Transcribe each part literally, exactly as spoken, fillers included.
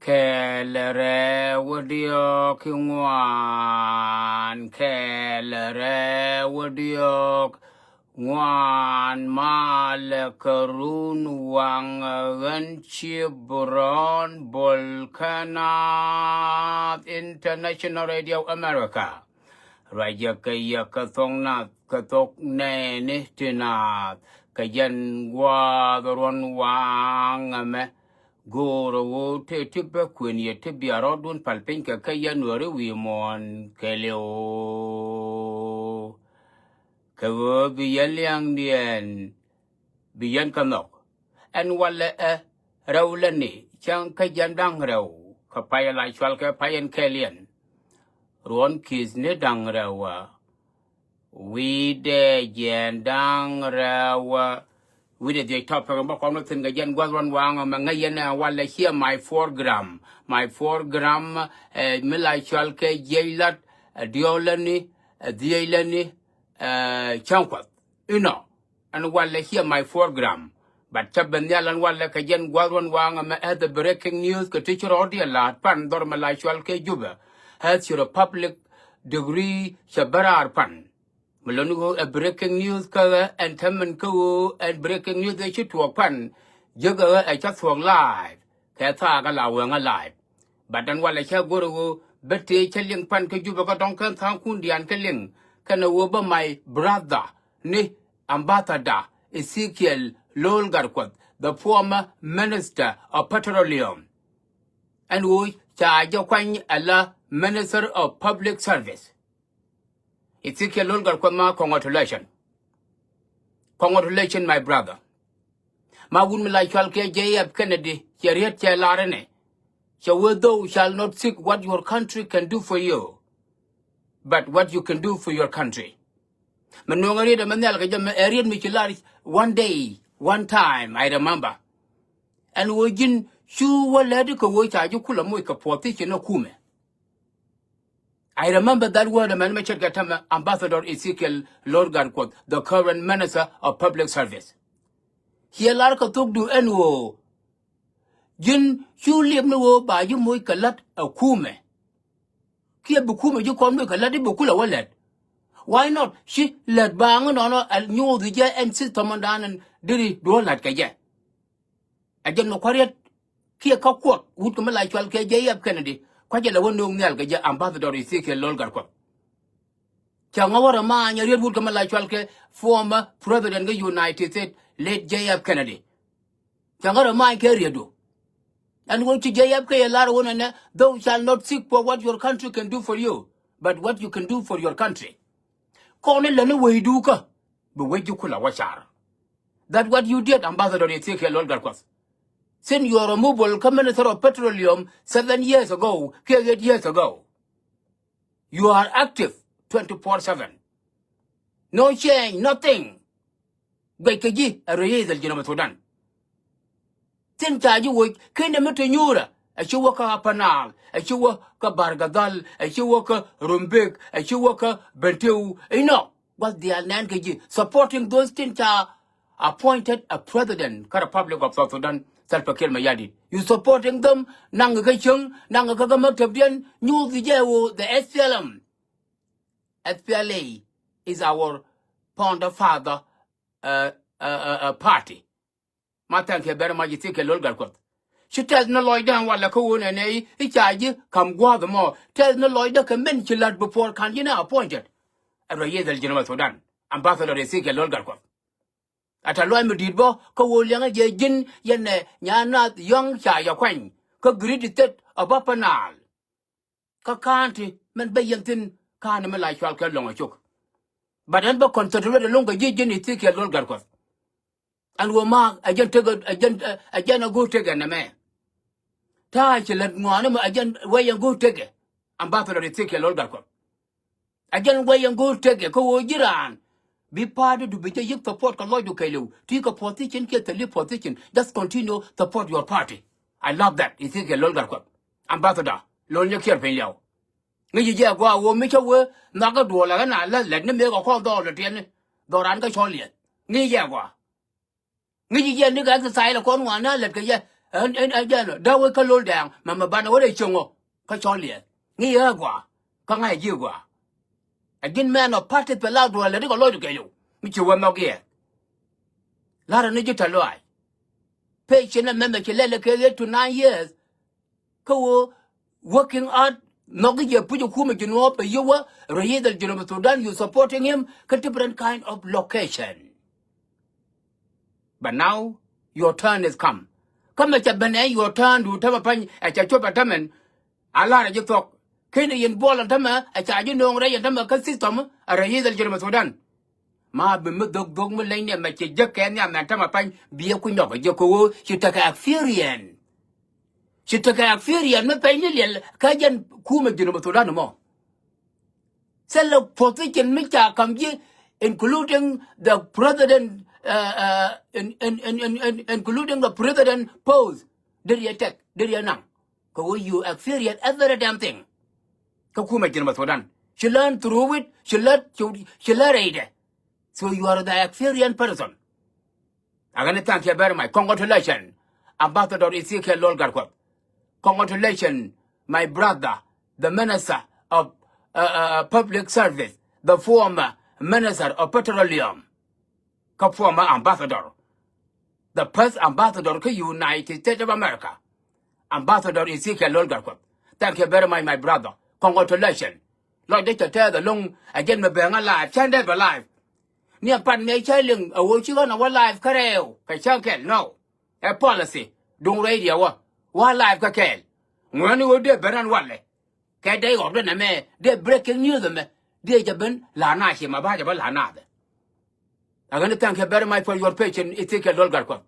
Kɛl rɛw diɔ̱k ŋuan, kɛl rɛw diɔ̱k ŋuan, malɛ kɛ run waŋ ɣän ci Brown Bol kä Naath International Radio America. Ruacä kɛ yɛ kɛ thok Naath, kɛ thok nɛɛni ti Naath, kɛ jɛn gua̱a̱th ruɔ̱n waŋ ɛmɛ. Go̱o̱rä ɣöö tëë ti bä kuën yɛ ti bia rɔɔdun pal piny kɛ kä yɛn Nuääri wi̱i̱ muɔ̱ɔ̱n kɛɛliw. Kɛ ɣöö bi yɛn lia̱a̱ŋdiɛn bi yɛn kä nhɔk. Ɛn walɛ ɛ rɛw lätni cäŋ kä jiɛn da̱ŋ rɛw kɛ pay la cɔalkɛ pay ɛn kɛɛliɛn. Ruɔ̱n ki̱thni da̱ŋ rɛw ɛ wi̱i̱dɛ jiɛn da̱ŋ rɛw ɛ wi̱i̱dɛ dhiec topic bä kɔn wä thi̱n kɛ jɛn gua̱th ruɔ̱n waŋ ɛmɛ ŋäc yɛn ɛ walɛ ciɛ my program. My program ɛ mi la cɔalkɛ jiɛc lat ɛ diɔ̱ɔ̱k lätni ɛ dhiec lätni ɛ cäŋ kuɔth. Inɔ ɛn walɛ ciɛ my program. But cä ben nhial ɛn walɛ kɛ jɛn gua̱th ruɔ̱n waŋ ɛmɛ ɛ the breaking news kɛ ti ci rɔɔdiɛn la̱a̱t pan dhɔr mi la cɔalkɛ Jubɛ. Ɛ ci Republic Degree cɛ bä raar pan. Mi lon ɣöö ɛ breaking news kä ɣä ɛn tämɛn kä ɣöö ɛn breaking news ɛ ci tuɔɔk pan. Jiäkä ɣä ɛ cä thuɔɔk live kɛ thaak ɛ la wee ŋä live. But ɛn walɛ cä go̱r ɣöö bä tëë cä liŋ pan kä Jubɛ kä dɔ̱ŋ kɛn tha̱a̱ŋkun diaal kɛ liŋ kɛnɛ ɣöö bä my brother ni Ambassador Ezekiel Lol Gatkuoth, the former Minister of Petroleum. Ɛn ɣöö ca jɛ kuany ala Minister of Public Service. Ezekiel Lol Gatkuoth ma congratulation. Congratulation my brother. Ma wut mi la cɔalkɛ J F Kennedy cɛ riet cɛ lar ɛnɛ. Cɛ wee thou shall not seek what your country can do for you, but what you can do for your country. Mi nuɔ̱ŋ ɛ riet ɛmɛ nhial kɛ jɛ mɛ ɛ riet mi ci lar one day, one time, I remember. Ɛn ɣöö ji̱n cu wä lɛt kɛ ɣöö ca ji̱ kulɛ moc kɛ puɔth ti ci nä kumɛ. I remember that word ɛmɛn mɛ ce̱tkɛ tämɛ Ambassador Ezekiel Lol Gatkuoth, the current Minister of Public Service. Ciɛ lar kɛ thokdu ɛn ɣöö ji̱n cu liep ni ɣöö ba ji̱ moc kɛ la̱t ɛ kumɛ. Kiɛ bi kumɛ ji̱ kɔn moc kɛ la̱t i̱ bi kulɛ wä lɛt. Why not? Ci lät baaŋ inɔnɔ ɛ nyuuth i̱ jɛ ɛn system ɔndan ɛn deri duɔ̱ɔ̱r la̱t kɛ jɛ. Ɛ jɛn mi kua̱riet kiɛ kä kuɔt wut kɛ mi la cɔalkɛ J F Kennedy kua̱cɛ lɛ wä no̱o̱ŋ nhial kɛ jɛ Ambassador Ezekiel Lol Gatkuoth. Cɛ ŋä wä rɛ maany ɛ riet wut kɛ mi la cɔalkɛ former president kɛ United States, late J F Kennedy. Cɛ ŋä rɛ maany kɛ rietdu. Ɛn ɣöö ci J F K ɛ lar ɣöö nɛnɛ, thou shall not seek for what your country can do for you, but what you can do for your country. Kɔn in lätni wecdu kä bi wec ji̱ kulɛ wä car. That what you did, Ambassador Ezekiel Lol Gatkuoth. Since your removal kä Minister of Petroleum seven years ago kiɛ eight years ago, you are active twenty-four seven. No change, nothing. Guɛc kɛ ji̱ ɛ rɛy ithɛl ji̱n ɛ mɛ Thudan. Tin ca ji̱ woc kɛn ɛ mi te nyuurä ɛ ci wä kä Upper Nile, ɛ ci wä kä Bahr el Ghazal, ɛ ci wä kä Rumbek, ɛ ci wä kä Bentiu. Inɔ gua̱th diaal nɛn kɛ ji̱ supporting those tin ca appointed a president kä Republic of South Sudan, Salva Kiir Mayardit. You supporting them, naŋ kä cäŋ, naŋ kä kä maktabdiɛn, nyuuth jɛ wä the S P L M. S P L A is our founder father, uh, uh, uh, uh, party. Ma thank you very much, Ezekiel Lol Gatkuoth. Ci tɛth ni lɔcdä ɛn walɛ kä ɣöö nɛnɛ i̱ ca ji̱ ka̱m gua̱a̱th ɛmɔ. Tɛth ni lɔcdä kɛ min ci la̱t before ka̱n ji̱ ni appointed ɛ rɛy ithɛl ji̱n ɛ mɛ Thudan, Ambassador Ezekiel Lol Gatkuoth. A tɛth lɔc mi di̱i̱t bä kä ɣöö liɛŋä jɛ ji̱n yɛn ɛ nyan nath yɔ̱ŋ ca yɛ kuany kä Great State of Upper Nile. Kä county min bä yɛn thi̱n county mi la cɔalkɛ Loŋ Acok. But ɛn bä concentrate ɛlɔ̱ŋ kɛ ji̱ ji̱n Ezekiel Lol Gatkuoth. Ɛn ɣöö ma ɛ jɛn tekɛ, ɛ jɛn, ɛ jɛn ɛ go̱o̱r tekɛ nɛmɛ. Ta̱a̱ ci lät ŋɔaani mɛ ɛ jɛn wec ɛn go̱o̱r tekɛ. Ambassador Ezekiel Lol Gatkuoth. Ɛ jɛn wec ɛn go̱o̱r tekɛ kä ɣöö ji̱ raan bi pa̱a̱tdu bi jɛ yi̱k support kɛ lɔcdu kɛɛliw. Ti kɛ position kiɛ thil i̱ position, just continue support your party. I love that. Ezekiel Lol Gatkuoth, Ambassador Lol Nyakiɛr Piny Liaw. Ŋäci jɛ a gɔaa ɣöö mi cä wee nhɔakä duɔl ɛ ɣän a lät lät ni mëë kɛ kɔn dhɔɔl ti tiɛtni dhɔran kä cɔl yɛ. Ŋäci jɛ a gɔaa. Ŋäci jɛ ni kɛ exercise lɛ kɔn ŋuan ni a lät kɛ jɛ Ɛn ɛn ɛ jɛn dee wec kä Lol Dɛɛŋ mɛmɛ banɛ wä dee cieŋ ɔ kä cɔl liɛth ŋi̱i̱c ɛ gɔaa. Kä ŋa̱c ji̱ gɔaa. Ɛ ji̱n mɛn ɔ party pɛ la duɔl lɛ ri kɔ lɔcdu kɛ yio̱w mi ci wä nhɔk yɛ. La̱rä ni ji̱ tɛ̈th lɔaac. Pecin ɛmɛ mɛ ci lɛl ɛ kɛ eight to nine years. Kä ɣöö working out nhɔk ji̱ jɛ puc ɛ kumɛ ji̱ nuɔ̱ɔ̱p ɛ yio̱w ɛ rɛy ithɛl ji̱n ɔ bi Thudan, you supporting him kä different kind of location. But now your turn is come. Kä mɛ cɛ ben ɛ your turn du tämɛ pa̱ny ɛ cɛ cop ɛ tämɛn. A la̱rä ji̱ thuɔ̱k. Ken ɛ yɛn buɔl ɛn tämɛ ɛ ca ji̱ no̱o̱ŋ rɛy ɛn tämɛ kä system ɛ rɛy ithɛl ji̱n ɔ bi Thudan. Ma bi mi dhok dhok mi leny ni ɛmɛ ci jek kɛ nhiam ɛn tämɛ pa̱ny biɛ ku nyɔk ɛ jek kɛ ɣöö ci tekɛ experience. Ci tekɛ experience mi pɛny ni liɛl kä jɛn kumɛ ji̱n ɔ bi Thudan mɔ. Thilɛ position mi ca ka̱m ji̱, including the president, uh, uh, in, in, in, in, in, including the president post. Deri ɛ tɛk, deri ɛ naŋ. Kɛ ɣöö you experience every damn thing. Kä kumɛ ji̱n ɔ bi Thudan. Ci learn through it, ci lä, ci, ci lä rɛydɛ. So you are the experienced person. Agani, thank you very much. Congratulations, Ambassador Ezekiel Lol Gatkuoth. Congratulations, my brother, the Minister of, uh, uh, Public Service, the former Minister of Petroleum, kä former Ambassador, the first Ambassador kä United States of America. Ambassador Ezekiel Lol Gatkuoth. Thank you very much, my brother. Congratulations. Lɔcdä cɛ tɛth ɛlɔ̱ŋ, ɛ jɛn mi bɛ ŋa live, cäŋ dee bɛ live. Ni a pan mëë cä liŋ ɛ ɣöö ci ɣän ɛ wä live kä rɛɛw kɛ cäŋ kɛl, no. Ɛ policy duŋ radio wä, wä live kä kɛɛl. Ŋuäni ɣöö dee ben ran walɛ. Kɛ dee ɣɔr dee nɛmɛ, dee breaking news ɛmɛ, dee jɛ ben la na ci ma ba jɛ bä la na bɛ. Agani, thank you very much for your patience, Ezekiel Lol Gatkuoth.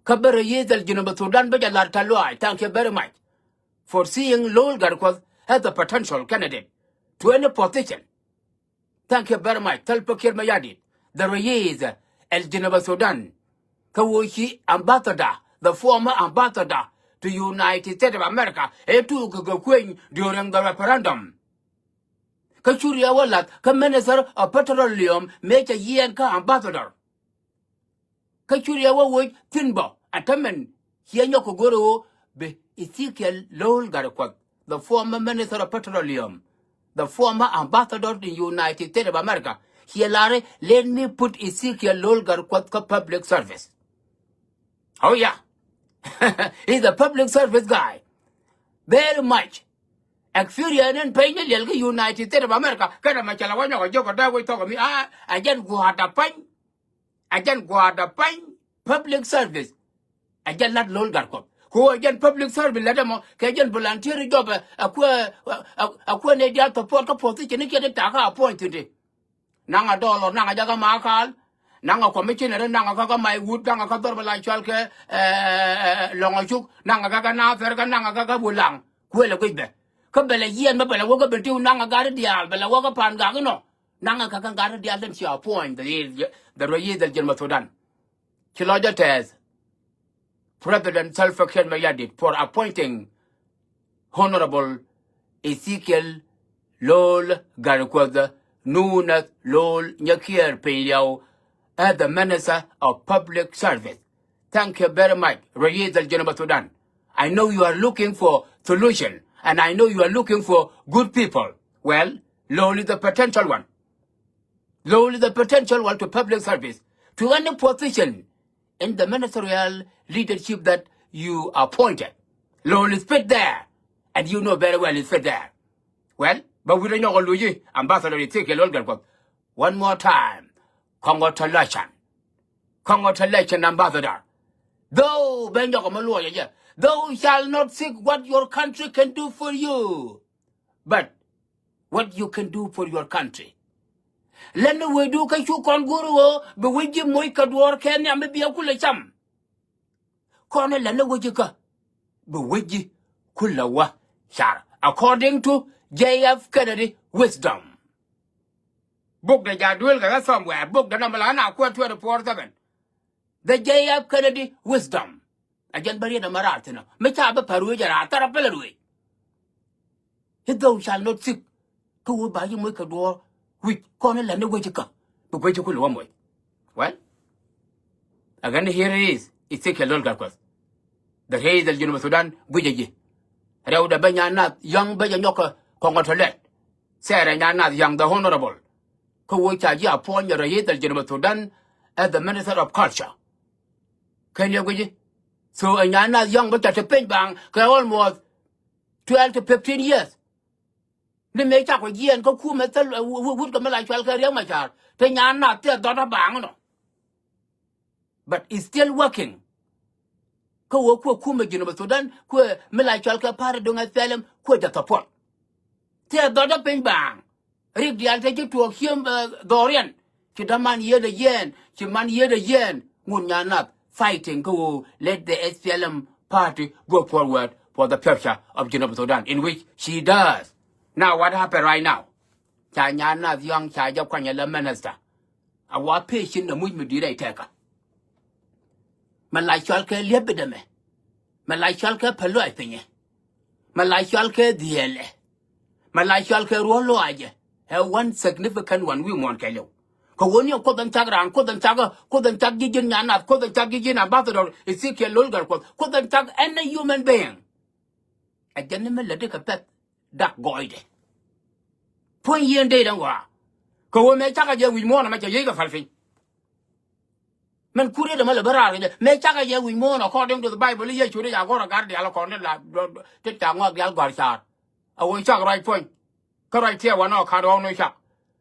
Kä bä rɛy ithɛl ji̱n ɔ bi Thudan bä jɛ la̱r tɛ̈th lɔaac. Thank you very much for seeing Lol Gatkuoth as a potential candidate to any position. Thank you very much. Salva Kiir Mayardit, the rɛy ithɛl ji̱n ɔ bi Thudan. Kä ɣöö ci ambassador, the former ambassador to United States of America, ɛ tuuk kɛ kɛ kueny during the referendum. Kä cu riɛk wä la̱th kä Minister of Petroleum mëë cɛ yiɛn kä Ambassador. Kä cu riɛk wä woc thi̱n bä ɛ tämɛn ciɛ nyɔk kɛ go̱r ɣöö bi Ezekiel Lol Gatkuoth, the former Minister of Petroleum, the former Ambassador in United States of America, ciɛ la̱r i̱, let me put Ezekiel Lol Gatkuoth kä public service. Oh yeah. He's a public service guy. Very much. Experience in pɛny ni liɛl kä United States of America. Kɛnɛ mɛ cɛ la wä nyɔk a jiök kɛ dee wec thɔk mi a, a jɛn gua̱a̱r da pany. A jɛn gua̱a̱r da pany public service. A jɛn lat Lol Gatkuoth. Ko a jɛn public service lɛ dɛ mɔ kɛ jɛn volunteer job ɛ, a kuɛ, a kuɛ ni diaal support kä position ni kiɛ di takä appoint ti. Naŋ a dɔlɔ, naŋ a jakä Makal, naŋ a commissioner, naŋ a kakä Maiwut, naŋ a kä dhɔr bɛ la cual kɛ, eh, Lɔŋ a Cuk, naŋ a kakä Nathɛr, kä naŋ a kakä Bulaŋ. Kuël a guic bɛ. Kä bɛ lɛ yiɛn bä bɛ lɛ wä kä bɛ tiw naŋ a gari diaal, bɛ lɛ wä kä pan gak inɔ. Naŋ a kakä gari diaal den cia appoint the, the rɛy ithɛl ji̱n ɔ bi Thudan. Ci lɔcdä tɛth. President Salva Kiir Mayardit for appointing Honorable Ezekiel Lol Gatkuoth, known as Lol Nyakiɛɛr Piny-liau, as the Minister of Public Service. Thank you very much, rɛy ithɛl ji̱n ɔ bi Thudan. I know you are looking for solution, and I know you are looking for good people. Well, Lol is the potential one. Lol is the potential one to public service, to any position in the ministerial leadership that you appointed. Lol is fit there, and you know very well is fit there. Well, but we don't know Luigi, Ambassador Ezekiel Lol Gatkuoth. One more time, congratulations. Congratulations, Ambassador. Though, ben jɔk ma luɔc a jɛ, thou shall not seek what your country can do for you, but what you can do for your country. Lɛn ni wecdu kä cu kɔn go̱r ɣöö bi wec ji̱ moc kɛ duɔ̱ɔ̱r kɛ nhiam mi biɛ kulɛ cam. Kɔn lɛn ni wec ji̱ kä bi wec ji̱ kulɛ wä car, according to J F Kennedy wisdom. Bok de ja duel kɛ kä somewhere, bok de nɔmɔ la na kuɛ twenty four seven. The J F Kennedy wisdom. A jɛn bä riet ɛmɛ raar thi̱n ɔ mi ca bä pär ruëëc ɛ raar thar a pälä ruëëc. If thou shall not seek, kä wä ba ji̱ moc kɛ duɔ̱ɔ̱r wi̱c kɔn in la̱t ni wec ikä bi guec i̱ kulɛ wä moc. Well, again, here it is, Ezekiel Lol Gatkuoth. The rɛy dhɛl Junub Sudan guicɛ ji̱. Rɛwdɛ bä Nyan Nath Yɔ̱ŋ bä jɛ nyɔk kɛ kɔŋ ɔ tɔ lɛt. Thɛɛrɛ Nyan Nath Yɔ̱ŋ, the honorable. Kä wee ca ji̱ appoint rɛy dhɛl Junub Sudan as the Minister of Culture. Kɛn yɛ guici. So ɛ Nyan Nath Yɔ̱ŋ bä ca te piny baaŋ kɛ almost twelve to fifteen years. Ni mëë cakɔ jiɛɛn kä kumɛ thil wut kɛ mi la cual kɛ Riek Machar te Nyan Nath tëë dhɔt a baaŋ nɔ. But it's still working. Kä wee kuɛ kumɛ Junub Sudan kuɛ mi la cual kɛ party duŋ S P L M kuɛ jɛ support. Tëë dhɔt a piny baaŋ. Rik diaal te ji̱ tuɔɔk ciem dhɔriɛn. Ci däman yiëëdɛ yɛn, ci man yiëëdɛ yɛn. Ŋun Nyan Nath fighting kä ɣöö let the S P L M party go forward for the future of Junub Sudan, in which she does. Now what happened right now? Ca Nyan Nath Yɔ̱ŋ ca jɛ kuany ala minister. A wa pecin a muc mi di̱i̱t rɛy tɛkä. Mɛ la cɔal kɛ liɛp bidɛmɛ. Mɛ la cɔal kɛ pɛ lɔac pinyɛ. Mɛ la cɔal kɛ dhiɛlɛ. Mɛ la cɔal kɛ ruɔ̱ lɔaacɛ. Ɛ one significant one wi̱i̱ muɔ̱ɔ̱n kɛɛliw. Kɛ ɣöö ni ɛ Kuoth in cak raan, Kuoth in cak, Kuoth in cak ji̱ ji̱n Nyan Nath, Kuoth in cak ji̱ ji̱n Ambassador Ezekiel Lol Gatkuoth, Kuoth in cak any human being. Ɛ jɛn ni mi lätdi kɛ pɛ̈th dak gɔɔydɛ. Puɔ̱ny yieen dee däŋ gɔaa. Kɛ ɣöö mëë cakɛ jɛ wi̱c muɔ̱ɔ̱n ɛmɛ cɛ yiëëc kɛ päl piny. Mɛn kuri dämä lɛ bä raar kɛ jɛ mëë cakɛ jɛ wi̱c muɔ̱ɔ̱n according to the Bible i̱ Yecu dee ca gɔ̱r ɛ gar diaal ɛ kɔn ni la tit ca ŋɔak diaal gɔ̱a̱r caar. A wee cak ruac puɔ̱ny. Kä ruac tiɛɛ wanɔ ka̱n rɔɔk ni cak.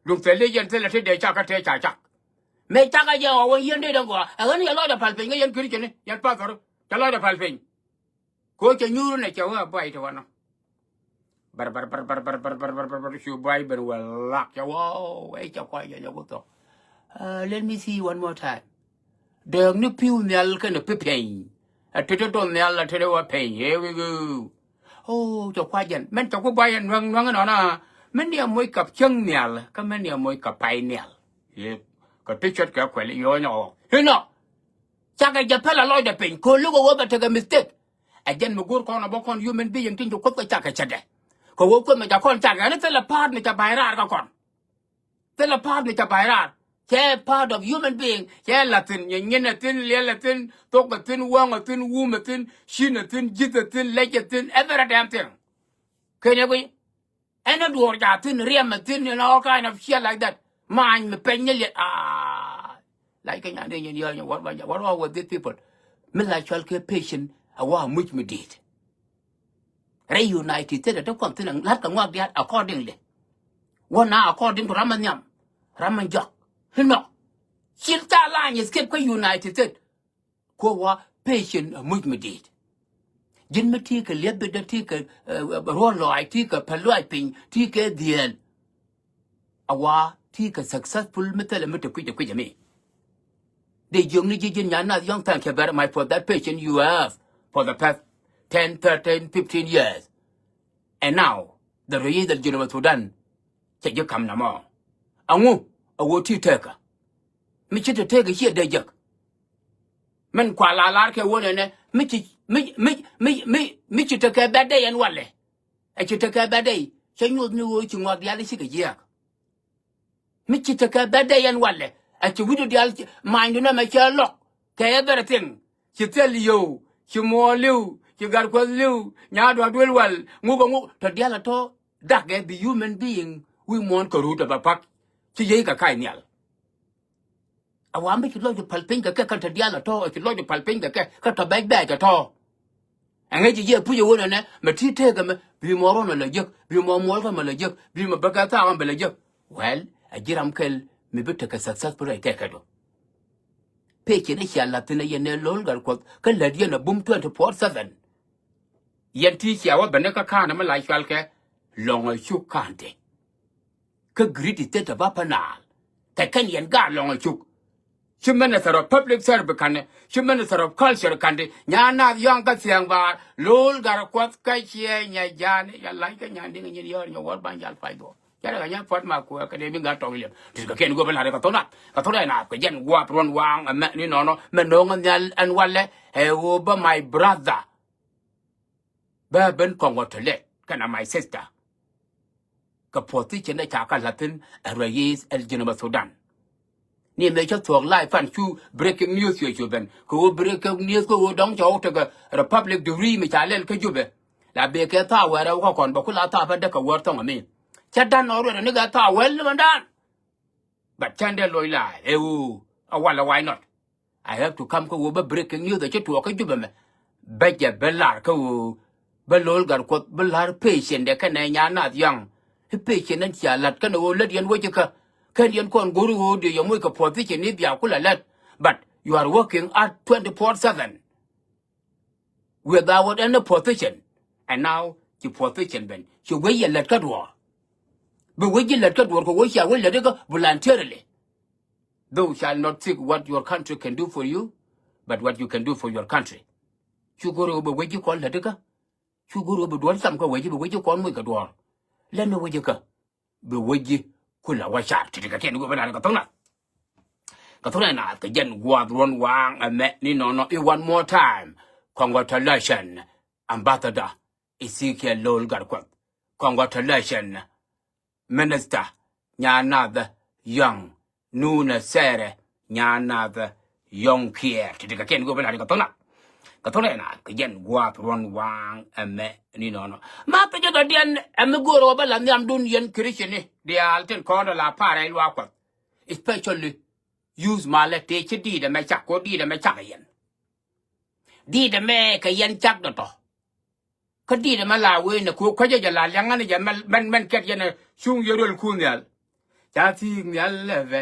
Duŋ thil i̱ yɛn thilɛ ti dee cak kä tëë ca cak. Mëë cakɛ jɛ ɣɔw wä yieen dee däŋ gɔaa ɛ ɣän yɛ lɔcdɛ päl piny kä yɛn Christian ni yɛn pastor. Cɛ lɔcdɛ päl piny. Kɛ ɣöö cɛ nyuur nɛ cɛ wee a buay ti wanɔ. Bär bär bär bär bär bär bär bär bär bär cu buay ben wä lak cɛ wä ɛ cɛ kuay cɛ cɛ wä thok. Let me see you one more time. Dääk ni pi̱w nhial kɛnɛ pi̱ piny. A tet tɔt nhial a tet wä piny. Here we go. Oh, cɛ kuay jɛn mɛn cɛ ku buay jɛn nuäŋ nuäŋ inɔna. Mɛn ni a moc kap cäŋ nhial kä mɛn ni a moc kap pay nhial. Yep. Kɛ ti cuɔt kɛ kuɛl i̱ yo̱o̱nyɔ ɣɔk inɔ. Cakɛ jɛ pɛl a lɔcdɛ piny ko̱ luk a wä bɛ tekɛ mistake. Ɛ jɛn mi go̱o̱r kɔn ɛ bä kɔn human being tin ci Kuoth kɛ cak kɛ cätdɛ. Kɛ ɣöö Kuoth mi ca kɔn cak ɛn thilɛ part mi ca ba̱a̱c raar kä kɔn. Thilɛ part mi ca ba̱a̱c raar. Cɛ part of human being cɛ la̱th thi̱n, nyin nyin ɛ thi̱n, liɛl ɛ thi̱n, thok ɛ thi̱n, wäŋ ɛ thi̱n, wum ɛ thi̱n, ci̱n ɛ thi̱n, ji̱th ɛ thi̱n, lec ɛ thi̱n, every damn thing. Keny ɛ guiy. Ɛn ɛ duɔɔr ca thi̱n, riɛm ɛ thi̱n, and all kind of shit like that. Maany mi peny ni liɛt. Aa. Lac kɛ nyan dee nyin yɔl nyɛ, what, what, what wrong with these people? Mi la cual kɛ patient a wa muc mi di̱i̱t. Rɛy United States a te kɔn thi̱n a la̱t kɛ ŋɔak diaal accordingly. Wä na according to ram a nhiam, ram a jɔak. Inɔ. Cil ca lany escape kä United States. Kuɔ wa patient a muc mi di̱i̱t. Ji̱n mi ti kɛ liɛp bidä, ti kɛ ruɔ̱n lɔaac, ti kɛ päl lɔaac piny, ti kɛ dhieel. A wa ti kɛ successful mi thilɛ mi te kui̱cɛ kui̱cɛ mi. Dee jiökni ji̱ ji̱n Nyan Nath Yɔ̱ŋ, thank you very much for that patient you have for the past ten, thirteen, fifteen years. And now the rɛy dhɛl Junub Sudan cɛ ji̱ ka̱m namɔ. Aŋu a ɣöö ti tekä. Mi ci te tekä ciɛ dee jek. Min kua la lar kɛ wä nɛnɛ mi ci mi mi mi mi mi ci tekɛ bɛt dee yɛn walɛ. Ɛ ci tekɛ bɛt dee cɛ nyuɔth ni ɣöö ci ŋɔak diaal i̱ cikɛ jiääk. Mi ci tekɛ bɛt dee yɛn walɛ. Ɛ ci wi̱cdu diaal ma̱a̱nydu nɛmɛ cɛ lɔk kɛ everything. Ci thil yio̱w, ci muɔɔr li̱w, ci gat kuäth li̱w, nyaa dua̱k duël wal ŋuk ɛ ŋuk tɔ diaal ɛ tɔ. Dak ɛ bi human being wi̱i̱ muɔ̱ɔ̱n kɛ ruut ɛ bɛ pak. Ci yiey kɛ kac nhial. A wa mi ci lɔcdu päl piny kɛ kɛ kä tɔ diaal ɛ tɔ, ci lɔcdu päl piny kɛ kɛ kä tɔ bɛc bɛɛc ɛ tɔ. Ɛŋɛ ci jiɛ puc ɛ wä nɛnɛ mɛ ti teekä mɛ bi mɔ ruɔn mɛ lɛ jek, bi mɔ muɔlkä mɛ lɛ jek, bi mɛ bäkɛ thaak mɛ lɛ jek. Well, a ji̱ ram kɛl mi bi tekɛ successful rɛy tɛkɛ du. Pecin i̱ cia la̱th thi̱n ɛ yɛn ɛ lo̱l gat kuɔth kä lät yɛn a bum twenty four seven. Yɛn ti cia wä ben ni kä ka̱n mi la cual kɛ Lɔŋ a cuk ka̱n te. Kä Great State of Upper Nile. Te kɛn yɛn gaat Lɔŋ a cuk. Ci Minister of Public Service ka̱n, ci Minister of Culture ka̱n te. Nyan Nath Yɔ̱ŋ kä thia̱a̱ŋ baar lo̱l gat kuɔth kä ciɛ nyɛ ja̱a̱n. Yɛn la̱c kä nyan di̱ŋ nyin yɔ̱ɔ̱r nyɛ wäl ba̱ny jal pac dhuɔ̱k. Cä rɛ kɛ nyɛ puɔ̱t ma kuɛ kɛ dee mi gat tɔŋ liɛm. Ti kɛ kɛn go̱o̱p in la̱t kɛ thok nath kɛ thok rɛ nath kɛ jɛn gua̱a̱p ruɔ̱n waaŋ ɛmɛ ni nɔnɔ mɛ no̱o̱ŋ nhial ɛn walɛ. Ɛ ɣöö bä my brother. Bä ben kɔŋ wä to lɛt kɛnɛ my sister. Kɛ position ɛ ca kɛ la̱thin ɛ rɛy East Junub Sudan. Ni mëë cä thuɔ̱k live pan cu breaking news cuɛ cu ben. Kɛ ɣöö breaking news kɛ ɣöö dɔ̱ŋ cɛ wä tekɛ Republic degree mi ca lɛl kä Jubɛ. La bëë kɛ thaak wäär ɛ wä kä kɔn bɛ ku la thaak bä däk kɛ wäär thɔŋ ami. Cä dan ɔ ruɛt ni kɛ thaak wäär ni mɛn dan. But cän dee loc la ɛ ɣöö a walɛ, why not? I have to come kä ɣöö bä breaking news a ci tuɔɔk kä Jubɛ mɛ. Bä jɛ bä lar kä ɣöö bä Lo̱l Gatkuɔth bä lar patient dɛ kɛnɛ Nyan Nath Yɔ̱ŋ. I̱ patient ɛn cia la̱t kɛnɛ ɣöö lät yɛn wec ikä. Kɛn yɛn kɔn go̱r ɣöö dee yɛ moc kɛ position i̱ bia kulɛ lät. But you are working at twenty-four seven without any position. And now ci position ben ci wec yɛ lät kä duɔ̱ɔ̱r. Bɛ wec ji̱ lät kä duɔ̱ɔ̱r kɛ wec cia wec lät ikä voluntarily. Thou shall not seek what your country can do for you, but what you can do for your country. Cu go̱r ɣöö bɛ wec ji̱ kɔn lät ikä. Cu go̱r ɣöö bɛ duɔ̱ɔ̱r cam kä wec ji̱, bɛ wec ji̱ kɔn moc kɛ duɔ̱ɔ̱r. Lät ni wec ikä. Bɛ wec ji̱ kulɛ wä car ti̱ti̱ kɛ kɛn go̱o̱r bɛ lar kɛ tho̱ŋ nath. Kɛ tho̱ŋ nath kɛ jɛn gua̱a̱th ruɔ̱n waaŋ ɛmɛ ni nɔnɔ i̱ one more time. Congratulations, Ambassador Ezekiel Lo̱l Gatkuɔth. Congratulations, Minister Nyan Nath Yɔ̱ŋ, Nunɛ Sɛrɛ Nyan Nath Yɔ̱ŋ Kiɛɛr. Ti̱ti̱ kɛ kɛn go̱o̱r bɛ lar kɛ tho̱ŋ nath. Kɛ tho̱ŋ nath kɛ jɛn gua̱a̱th ruɔ̱n waaŋ ɛmɛ ni nɔnɔ. Ma thicä dɔ̱diɛn ɛmɛ go̱o̱r ɣöö bä la nhiamdun yɛn Christian ni diaal tin kɔn dɔ la parɛ luaak Kuɔth. Especially youth malɛ tëë ci di̱i̱t ɛmɛ cak kɛ ɣöö di̱i̱t ɛmɛ cak ɛ yɛn. Di̱i̱t ɛmɛ kɛ yɛn cak dɔ̱tɔ̱. Kä di̱i̱t ɛmɛ la wee nɛ kɛ ɣöö kuecä jɛ la liaŋä ni jɛ mɛn, mɛn, mɛn kɛt yɛn ɛ cuŋ yɛ röl kun nhial. Ca thi̱i̱k nhial lɛpɛ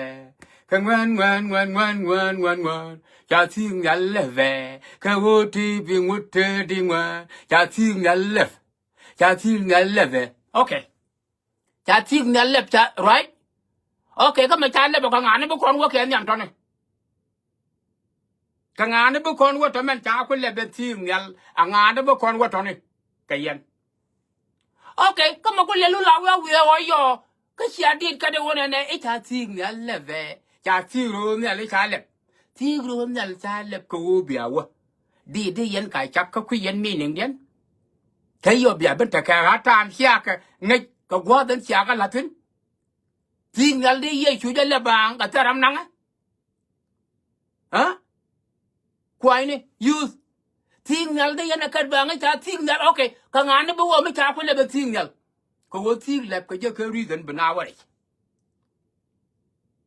kɛ ŋuɛn, ŋuɛn, ŋuɛn, ŋuɛn, ŋuɛn, ŋuɛn, ŋuɛn. Ca thi̱i̱k nhial lɛpɛ kɛ ɣöö ti bi ŋut te di ŋuɛn. Ca thi̱i̱k nhial lɛp. Ca thi̱i̱k nhial lɛpɛ. Okay. Ca thi̱i̱k nhial lɛp ca, right? Okay, kä mɛ ca lɛp ɔ kɛ ŋa̱a̱ni bi kɔn wä kɛ nhiam tɔ̱ni. Kɛ ŋa̱a̱ni bi kɔn wä tɔ̱ mɛn ca ku lɛp ben thi̱i̱k nhial. A ŋa̱a̱ni bi kɔn wä tɔ̱ni kɛ yɛn. Okay, kä mɛ ku lɛl wun la wiaa wiee ɣɔ̱ yɔɔ. Kä cia di̱i̱t kä dee wä nɛnɛ i̱ ca thi̱i̱k nhial lɛpɛ. Ca thi̱i̱k ro̱o̱ nhial i̱ ca lɛp. Thi̱i̱k ro̱o̱ nhial ca lɛp kɛ ɣöö bia wä. Di̱i̱t i̱ yɛn ka cak kä kui̱ yɛn meaning diɛn. Kä yɔ bia ben tekɛ ɣa̱ ta̱a̱m cia kɛ ŋäc kɛ gua̱a̱th ɛn cia kɛ la̱thi̱n. Thi̱i̱k nhial di Yecu jɛ lɛp baaŋ kɛ thil ram naŋɛ. Aa? Kuayni, youth. Thi̱i̱k nhial di yɛn ɛ kɛt baaŋ i̱ ca thi̱i̱k nhial, okay. Kɛ ŋa̱a̱ni bi wä mi ca ku lɛp ɛ thi̱i̱k nhial. Kɛ ɣöö thi̱i̱k lɛp kɛ jɛ kɛ reason bi na wä rɛc.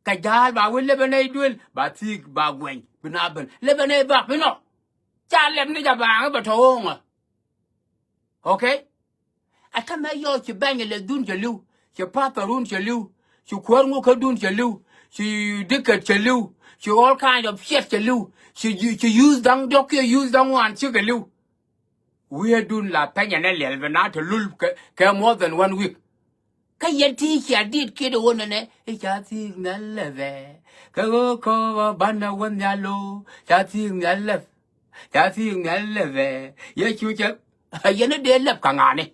Kɛ ja̱a̱l ba wee lɛpɛ nɛy duël ba thi̱i̱k ba guɛny bi na ben lɛpɛ nɛy bak bi nɔ. Ca lɛp ni jɛ baaŋ bɛ tɔ ɣööŋä. Okay. Ɛ tämɛ yɔɔ ci bɛny lɛ dhun cɛ li̱w, ci pathɔrun cɛ li̱w, ci kuäär ŋukädun cɛ li̱w, ci dikɛt cɛ li̱w, ci all kind of shit cɛ li̱w, ci, ci youth da̱ŋ diɔ̱k kiɛ youth da̱ŋ ŋuan cikɛ li̱w. Wi̱i̱dun la pɛnyɛ ni liɛl bi na te lul kɛ, kɛ more than one week. Kä yɛn ti cia dit kiet ɣöö nɛnɛ i̱ ca thi̱i̱k nhial lɛpɛ. Kɛ ɣöö kɔɔk ɔ banɛ wä nhial lo̱o̱ ca thi̱i̱k nhial lɛp. Ca thi̱i̱k nhial lɛpɛ. Yecu cɛ yɛn i̱ dee lɛp kɛ ŋa̱a̱ni.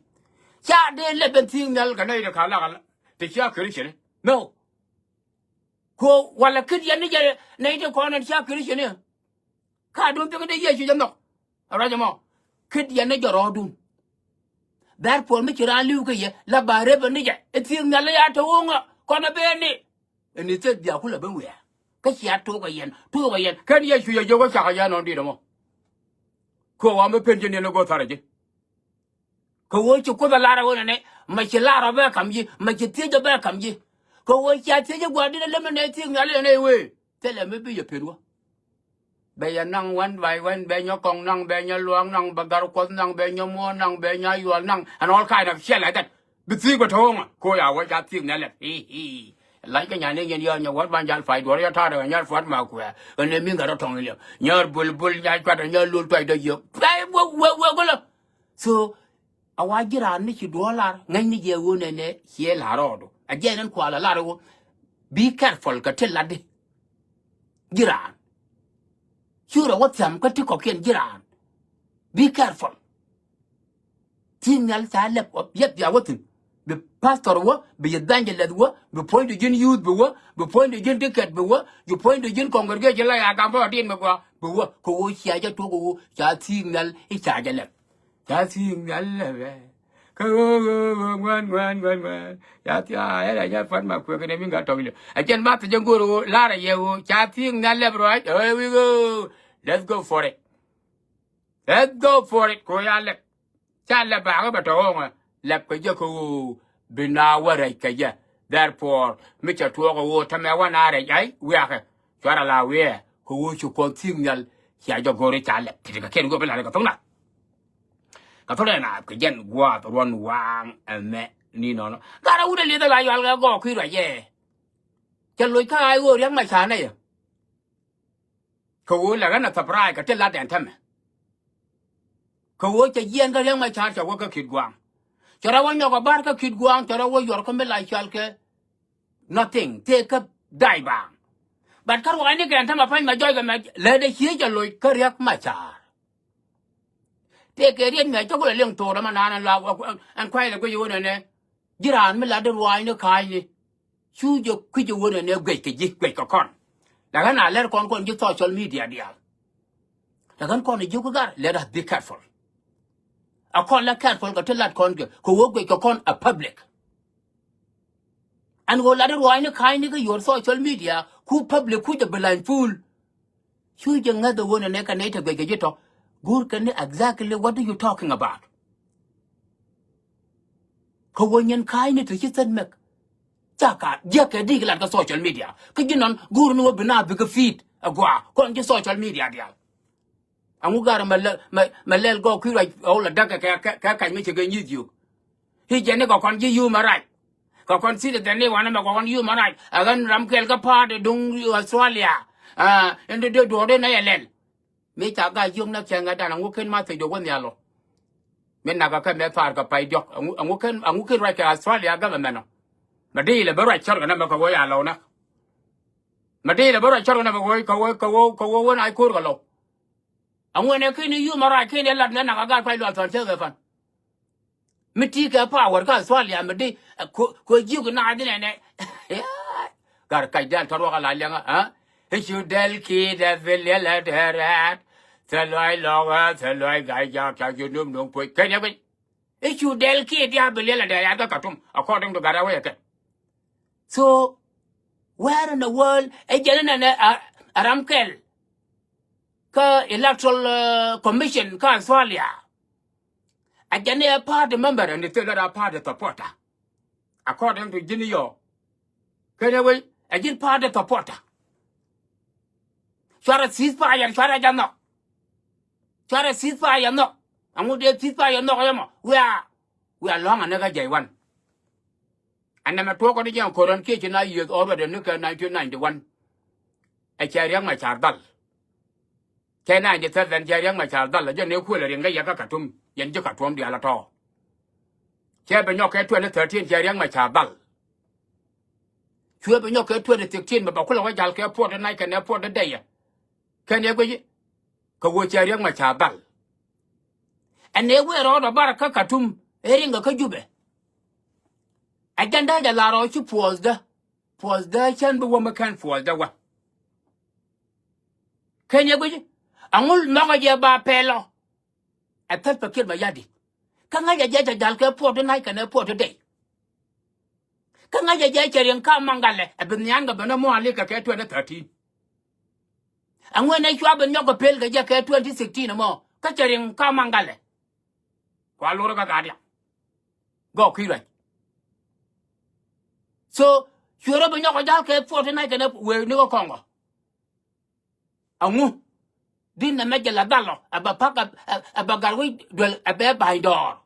Ca dee lɛp ɛn thi̱i̱k nhial kɛ nɛy ti ka lak ala ti cia Christian. No. Ko walɛ kit yɛn ni jɛ nɛy ti kɔn ɛn cia Christian. Ka duun piɛŋ dee Yecu jɛ nhɔk. Ruac ɛmɔ. Kit yɛn ni jɛ rɔɔdun. Therefore mi ci raan li̱w kä yɛ la ba rep ni jɛ i̱ thi̱i̱k nhial ya te woŋä kɔn ɛ ben ni. Ɛn i̱ thil bia kulɛ ben wiaa. Kä cia tok ɛ yɛn, tok ɛ yɛn. Kɛn Yecu yɛ jiök wä cakɛ yɛn ɔn di̱t ɛmɔ. Kɛ ɣɔam mi pen ji̱ niɛn ɛ go̱o̱r tharɛ ji̱. Kɛ ɣöö ci Kuoth ɛ lar ɛ ɣöö nɛnɛ mɛ ci lar ɔ bɛ kam ji̱, mɛ ci thiec ɔ bɛ kam ji̱. Kɛ ɣöö cia thiec ɛ gua̱a̱r di̱t ɛ lem ɛ nɛy thi̱i̱k nhial ɛ nɛy wee. Thilɛ mi bi yɛ pen wä. Bɛ yɛ naŋ one by one, bɛ nyɔ kɔŋ naŋ, bɛ nyɔ luaak naŋ, bɛ gar Kuɔth naŋ, bɛ nyɔ muɔ̱ɔ̱n naŋ, bɛ nyɔ yuɔl naŋ, and all kind of shit like that. Bi thi̱i̱k bɛ to̱o̱ŋä ko ya wä ca thi̱i̱k nɛ lɛp. Hii, hii. Lac kɛ nyan ni yɛn yɔɔr nyɛ wät ban jal pay duɔr yɔ ta̱a̱r ɛ nyar pua̱t ma kuɛ. Ɛn ɛ mi ŋa̱t ɔ tɔŋ ilɛ nyar bul bul nyar cuat ɛ nyar lul tuac dɔ yiëk. Pay wek wek wek wek lɔ. So a wa ji̱ raan ni ci duɔ̱ɔ̱r lar ŋäcni jɛ ɣöö nɛnɛ ciɛ la̱r rɔɔdu a jɛ nɛn kualɛ lar ɣöö. Be careful kɛ ti latdi. Ji̱ raan. Curɛ wä thiam kä ti kɔ̱kiɛn ji̱ raan. Be careful. Thi̱i̱k nhial ca lɛp yɛp bia wä thi̱n. Bi pastor wä, bi evangelist wä, bi puɔ̱ny di ji̱n youth bi wä, bi puɔ̱ny di ji̱n deacon bi wä, bi puɔ̱ny di ji̱n congregation la ya gam bä din mi gɔaa bi wä. Kɛ ɣöö cia jɛ tuɔk ɣöö ca thi̱i̱k nhial i̱ ca jɛ lɛp. Ca thi̱i̱k nhial lɛpɛ. Kä ɣöö ɣöö ɣöö ŋuɛn ŋuɛn ŋuɛn ŋuɛn. Ca thia̱a̱ ɛ la nya pan ma kuek kɛnɛ mi ŋa̱ tɔk ilɛ. Ɛ jɛn ma thi̱c jɛ go̱o̱r ɣöö lar ɛ yɛ ɣöö ca thi̱i̱ŋ nhial lɛp ruac. Here we go. Let's go for it. Let's go for it. Ko ya lɛp. Ca lɛp bakä bɛ tɔ ɣɔŋɛ lɛp kɛ jɛ kɛ ɣöö bi na wä rɛc kɛ jɛ. Therefore mi cɛ tuɔɔk ɛ ɣöö tämɛ wä na rɛc ay wiakɛ. Cuarɛ la wiɛɛ kɛ ɣöö ci Kuɔth thi̱i̱ŋ nhial. Cia jɛ go̱ri ca lɛp ti ti kɛ kɛn go̱ bi la̱t kɛ tho̱ŋ nath. Kɛ tho̱ŋ nath kɛ jɛn gua̱a̱th ruɔ̱n waaŋ ɛmɛ ni nɔnɔ. Gat a wut ɛ lieth ɛ la yual kɛ gɔɔk kui̱ ruac yɛ. Cɛ loc kä a i̱ ɣöö Riɛk Macar nɛy ɛ. Kɛ ɣöö lɛ ɣän a thapray kɛ ti lat ɛn tämɛ. Kɛ ɣöö cɛ jiɛɛn kä Riɛk Macar cɛ wä kä Kitgua̱a̱ŋ. Cɛ rɔ wä nyɔk a bar kä Kitgua̱a̱ŋ cɛ rɔ wä yuɔr kä mi la cɔal kɛ nothing tëë kä day baaŋ. But kä ruaacni kɛ ɛn tämɛ pa̱ny mɛ jɔc kɛ mɛ lɛ dee cie jɛ loc kä Riɛk Macar. Tëë kɛ riet mɛ cä kulɛ liŋ thok rɛ mɛ naan ɛn la ɛn kuay lɛ guic ɣöö nɛnɛ. Ji̱ raan mi la dee ruaacni ka̱a̱cni. Cu jɛ kui̱c ɛ wen ɛn ɛ guic kɛ ji̱ guic kɛ kɔn. Lakin a lɛr kɔn kɔn ji̱ social media diaal. Lakin kɔn ji̱ ku gar, let us be careful. A kɔn la careful kɛ ti lat kɔn kɛ kɛ wä guic kɛ kɔn a public. Ɛn ɣöö lat ruaacni ka̱a̱cni kä your social media ku public ku jɛ bi lany full. Cu jɛ ŋäth ɛ wen ɛn ɛ kɛ nɛy te guic kɛ ji̱ tɔ. Guur kɛ ni exactly what are you talking about? Kä wä nyin ka̱a̱cni te ci thät mek. Ca ka jiäk kɛ dik lat kä social media kä ji̱ nɔn guur ni wä bi na bikɛ feed ɛ gua kɔn ji̱ social media diaal. Aŋu gar mɛ lɛl gɔɔk kui̱ ruac ɣɔw la däk kɛ kɛ kac mi cɛ kɛ nyi̱th yio̱k. I̱ jɛn ni kɛ kɔn ji̱ human right. Kɛ kɔn citizen ni wanɛ mɛ kɛ kɔn human right ɛ ɣän ram kɛl kä pa̱a̱t duŋ Australia. Ɛn dee duɔ̱ɔ̱r dee nɛ yɛ lɛl. Mi ca gac yio̱k näk cɛ ŋɛ̈tdan aŋu ken ma thiec duɔ̱k wä nhial ɔ. Mi nakä kɛ mɛ pa̱a̱r kɛ pay diɔ̱k aŋu ken aŋu ken ruac kɛ Australia government ɔ. Mɛ di ilɛ bä ruac cɔr kɛ nɛ mɛ kɛ wee a lɔw näk. Mɛ di ilɛ bä ruac cɔr kɛ nɛ mɛ kɛ wee kɛ wee kɛ wee kɛ wee wen a ko̱r kɛ lɔw. Aŋu ɛn ɛ ken i̱ yum a ruac ken i̱ lat nɛ nakä gac kuac luath thɔn cä kɛ pan. Mi ti kɛ power kä Australia mi di ko jiök na di nɛnɛ. Gar kac dɛl tɔr wak a la liɛŋä. I̱ cu dɛl ki dɛ bi liɛl ɛ dɛrɛt. Thɛ luay lɔk ɛ thɛ luay gac jak ca ju num num puc kɛn yɛ guic. I̱ cu dɛl ki dia bi liɛl ɛ dɛrɛt kä Katum according to gat a wee kɛ. So where in the world ɛ jɛn nɛnɛ a ram kɛl kä electoral commission kä Australia. A jɛn ni a party member and thil lat a party supporter. According to ji̱n yɔ kɛn ɛ wec a ji̱n party supporter. Cuarɛ ceasefire cuarɛ jɛ nhɔk. Cuarɛ ceasefire nhɔk. Aŋu dee ceasefire nhɔk yɛ mɔ wia wia lɔ̱ŋ a ni kä jɛy wan. Ɛn nɛmɛ tuɔɔk kɔn i̱ jɛ ɛn ko̱r ɛn kiɛ ci na yiëth already ni kɛ nineteen ninety one. Ɛ cɛ Riɛk Macar dhal. Cɛ ninety seven cɛ Riɛk Macar dhal ɛ jɛ ni kuël ɛ riɛŋ kä yɛ kä Katum yɛn ji̱ Katum diaal ɛ tɔ̱. Cɛ bɛ nyɔk kɛ twenty thirteen cɛ Riɛk Macar dhal. Cuɛ bɛ nyɔk kɛ twenty sixteen bɛ bɛ kulɛ wä jal kɛ puɔt ɛ nac kɛn ɛ puɔt ɛ dɛyɛ. Kɛn ɛ guic kɛ wä cɛ Riɛk Macar dhal. Ɛn ɛ wee rɔɔdɛ bar kä Katum ɛ riŋ kɛ kä Jubɛ. Ɛ jɛn dee jɛ lar ɔ ci puɔthdä. Puɔthdä cän bi wä mi kɛn puɔthdä wä. Kɛn yɛ guic aŋul nhɔkɛ jɛ ba pɛl ɔ. Ɛ thäl pɛ kiɛt ma yadi. Kä ŋäcɛ jɛ cɛ jal kɛ puɔt ti nac kɛnɛ puɔt ti dɛy. Kä ŋäcɛ jɛ cɛ riɛŋ ka maŋgalɛ ɛ bi nhian kɛ ben ɛ mua̱a̱li kɛ kɛ twenty thirteen. Aŋuɛn ɛ cua ben nyɔk kɛ pel kɛ jɛ kɛ twenty sixteen ɛmɔ kä cɛ riɛŋ ka maŋgalɛ. Kua lor kä gat diaŋ. Gɔk kui̱ ruac. So cuɛ rɔ bi nyɔk kɛ jal kɛ puɔt ti nac kɛnɛ wee ni kä kɔŋɔ. Aŋu din nɛ mɛ jɛ la dhal ɔ ɛ bɛ pak ɛ bɛ gat wi̱c duel ɛ bɛ ba̱ny dɔɔr.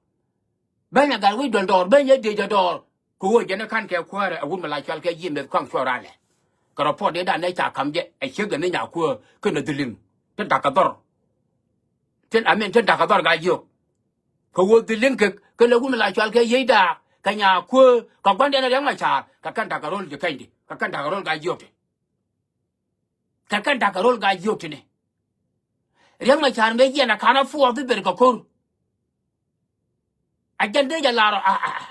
Beny ɛ gat wi̱c duel dɔɔr beny ɛ diec ɛ dɔɔr. Kɛ ɣöö jɛn ɛ ka̱n kɛ kuäärɛ ɛ wut mi la cɔal kɛ ji̱ meth kɔaŋ cuɔr alɛ. Kɛ rɔ puɔt dee dan ɛ ca ka̱m jɛ ɛ ciek ɛ ni nyakuäär kɛnɛ dhiliŋ. Tin da̱k kɛ dhɔr. Tin amin tin da̱k kɛ dhɔr gaa jiök. Kɛ ɣöö dhiliŋ kɛ kɛ lɛ wut mi la cɔal kɛ yiec daak kɛ nyakuäär kɛ gua̱ndiɛn ɛ Riɛk Macar kɛ kɛn da̱k kɛ ro̱l ji̱ kɛnydi kɛ kɛn da̱k kɛ ro̱l gaa jiök ti. Kɛ kɛn da̱k kɛ ro̱l gaa jiök tini. Riɛk Macar mëë jiɛn a ka̱n a puɔth i̱ ber kɛ ko̱r. A jɛn dee jɛ lar ɔ a a a.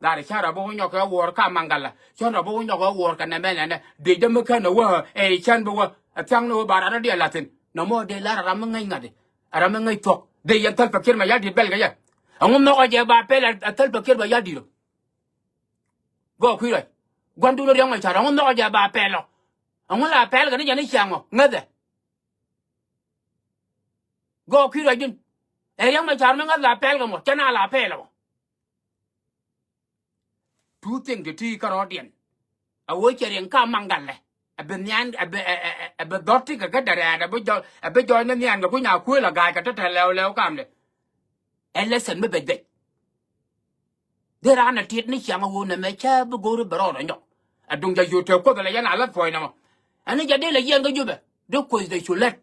Lar i̱ cän rɔ bi wä nyɔk kɛ wuɔ̱ɔ̱r ka maŋgalä cän rɔ bi wä nyɔk kɛ wuɔ̱ɔ̱r kɛ nɛmɛ nɛnɛ dee jɛ mi kän a wä ɛ cän bi wä a thia̱ŋ ni wä ba rat a diɛ la̱thin. Nɔmɔ dee lar a ram mi ŋäc ŋa̱t i̱ a ram mi ŋäc thuɔ̱k dee yɛn thäl pɛ kiɛt ma yal di̱t bɛl kɛ yɛ. Ɛŋu nhɔkɔ jɛ ba pɛl a Salva Kiir Mayardit ɔ? Gɔɔ kui̱ ruac. Gua̱ndun Riɛk Macar, ɛŋu nhɔkɔ jɛ ba pɛl ɔ? Ɛŋu la pɛl kɛ ni jɛ ni ciaŋ ɔ ŋäthɛ? Gɔɔ kui̱ ruacdun. Ɛ Riɛk Macar mi ŋäth la pɛl kɛ mɔ, cɛ na la pɛl ɔ. Two thing ti ti kärɔɔdiɛn. A wee cɛ riɛŋ ka Maŋgalɛ. A bi nhian, a bi, a, a, a, a bi dhɔr ti kɛ kä dɛrɛɛt, a bi jɔɔc, a bi jɔɔc ni nhian kɛ kui̱ nya kuël a ga̱a̱c kɛ tɔ̱tɔ̱ lɛw lɛw kamdɛ. Ɛ lesson mi bɛc bɛc. Dee raan a tiet ni ciaŋ a wee nɛmɛ cä bi go̱o̱ri bɛ rɔɔd a nyɔk. A duŋ jɛ yio̱o̱ te kuoth a lɛ yɛn a lath puɔ̱ny nɔmɔ. Ɛn ni jɛ dee lɛ yiɛn kä Jubɛ. Dee kuoth dee cu lät.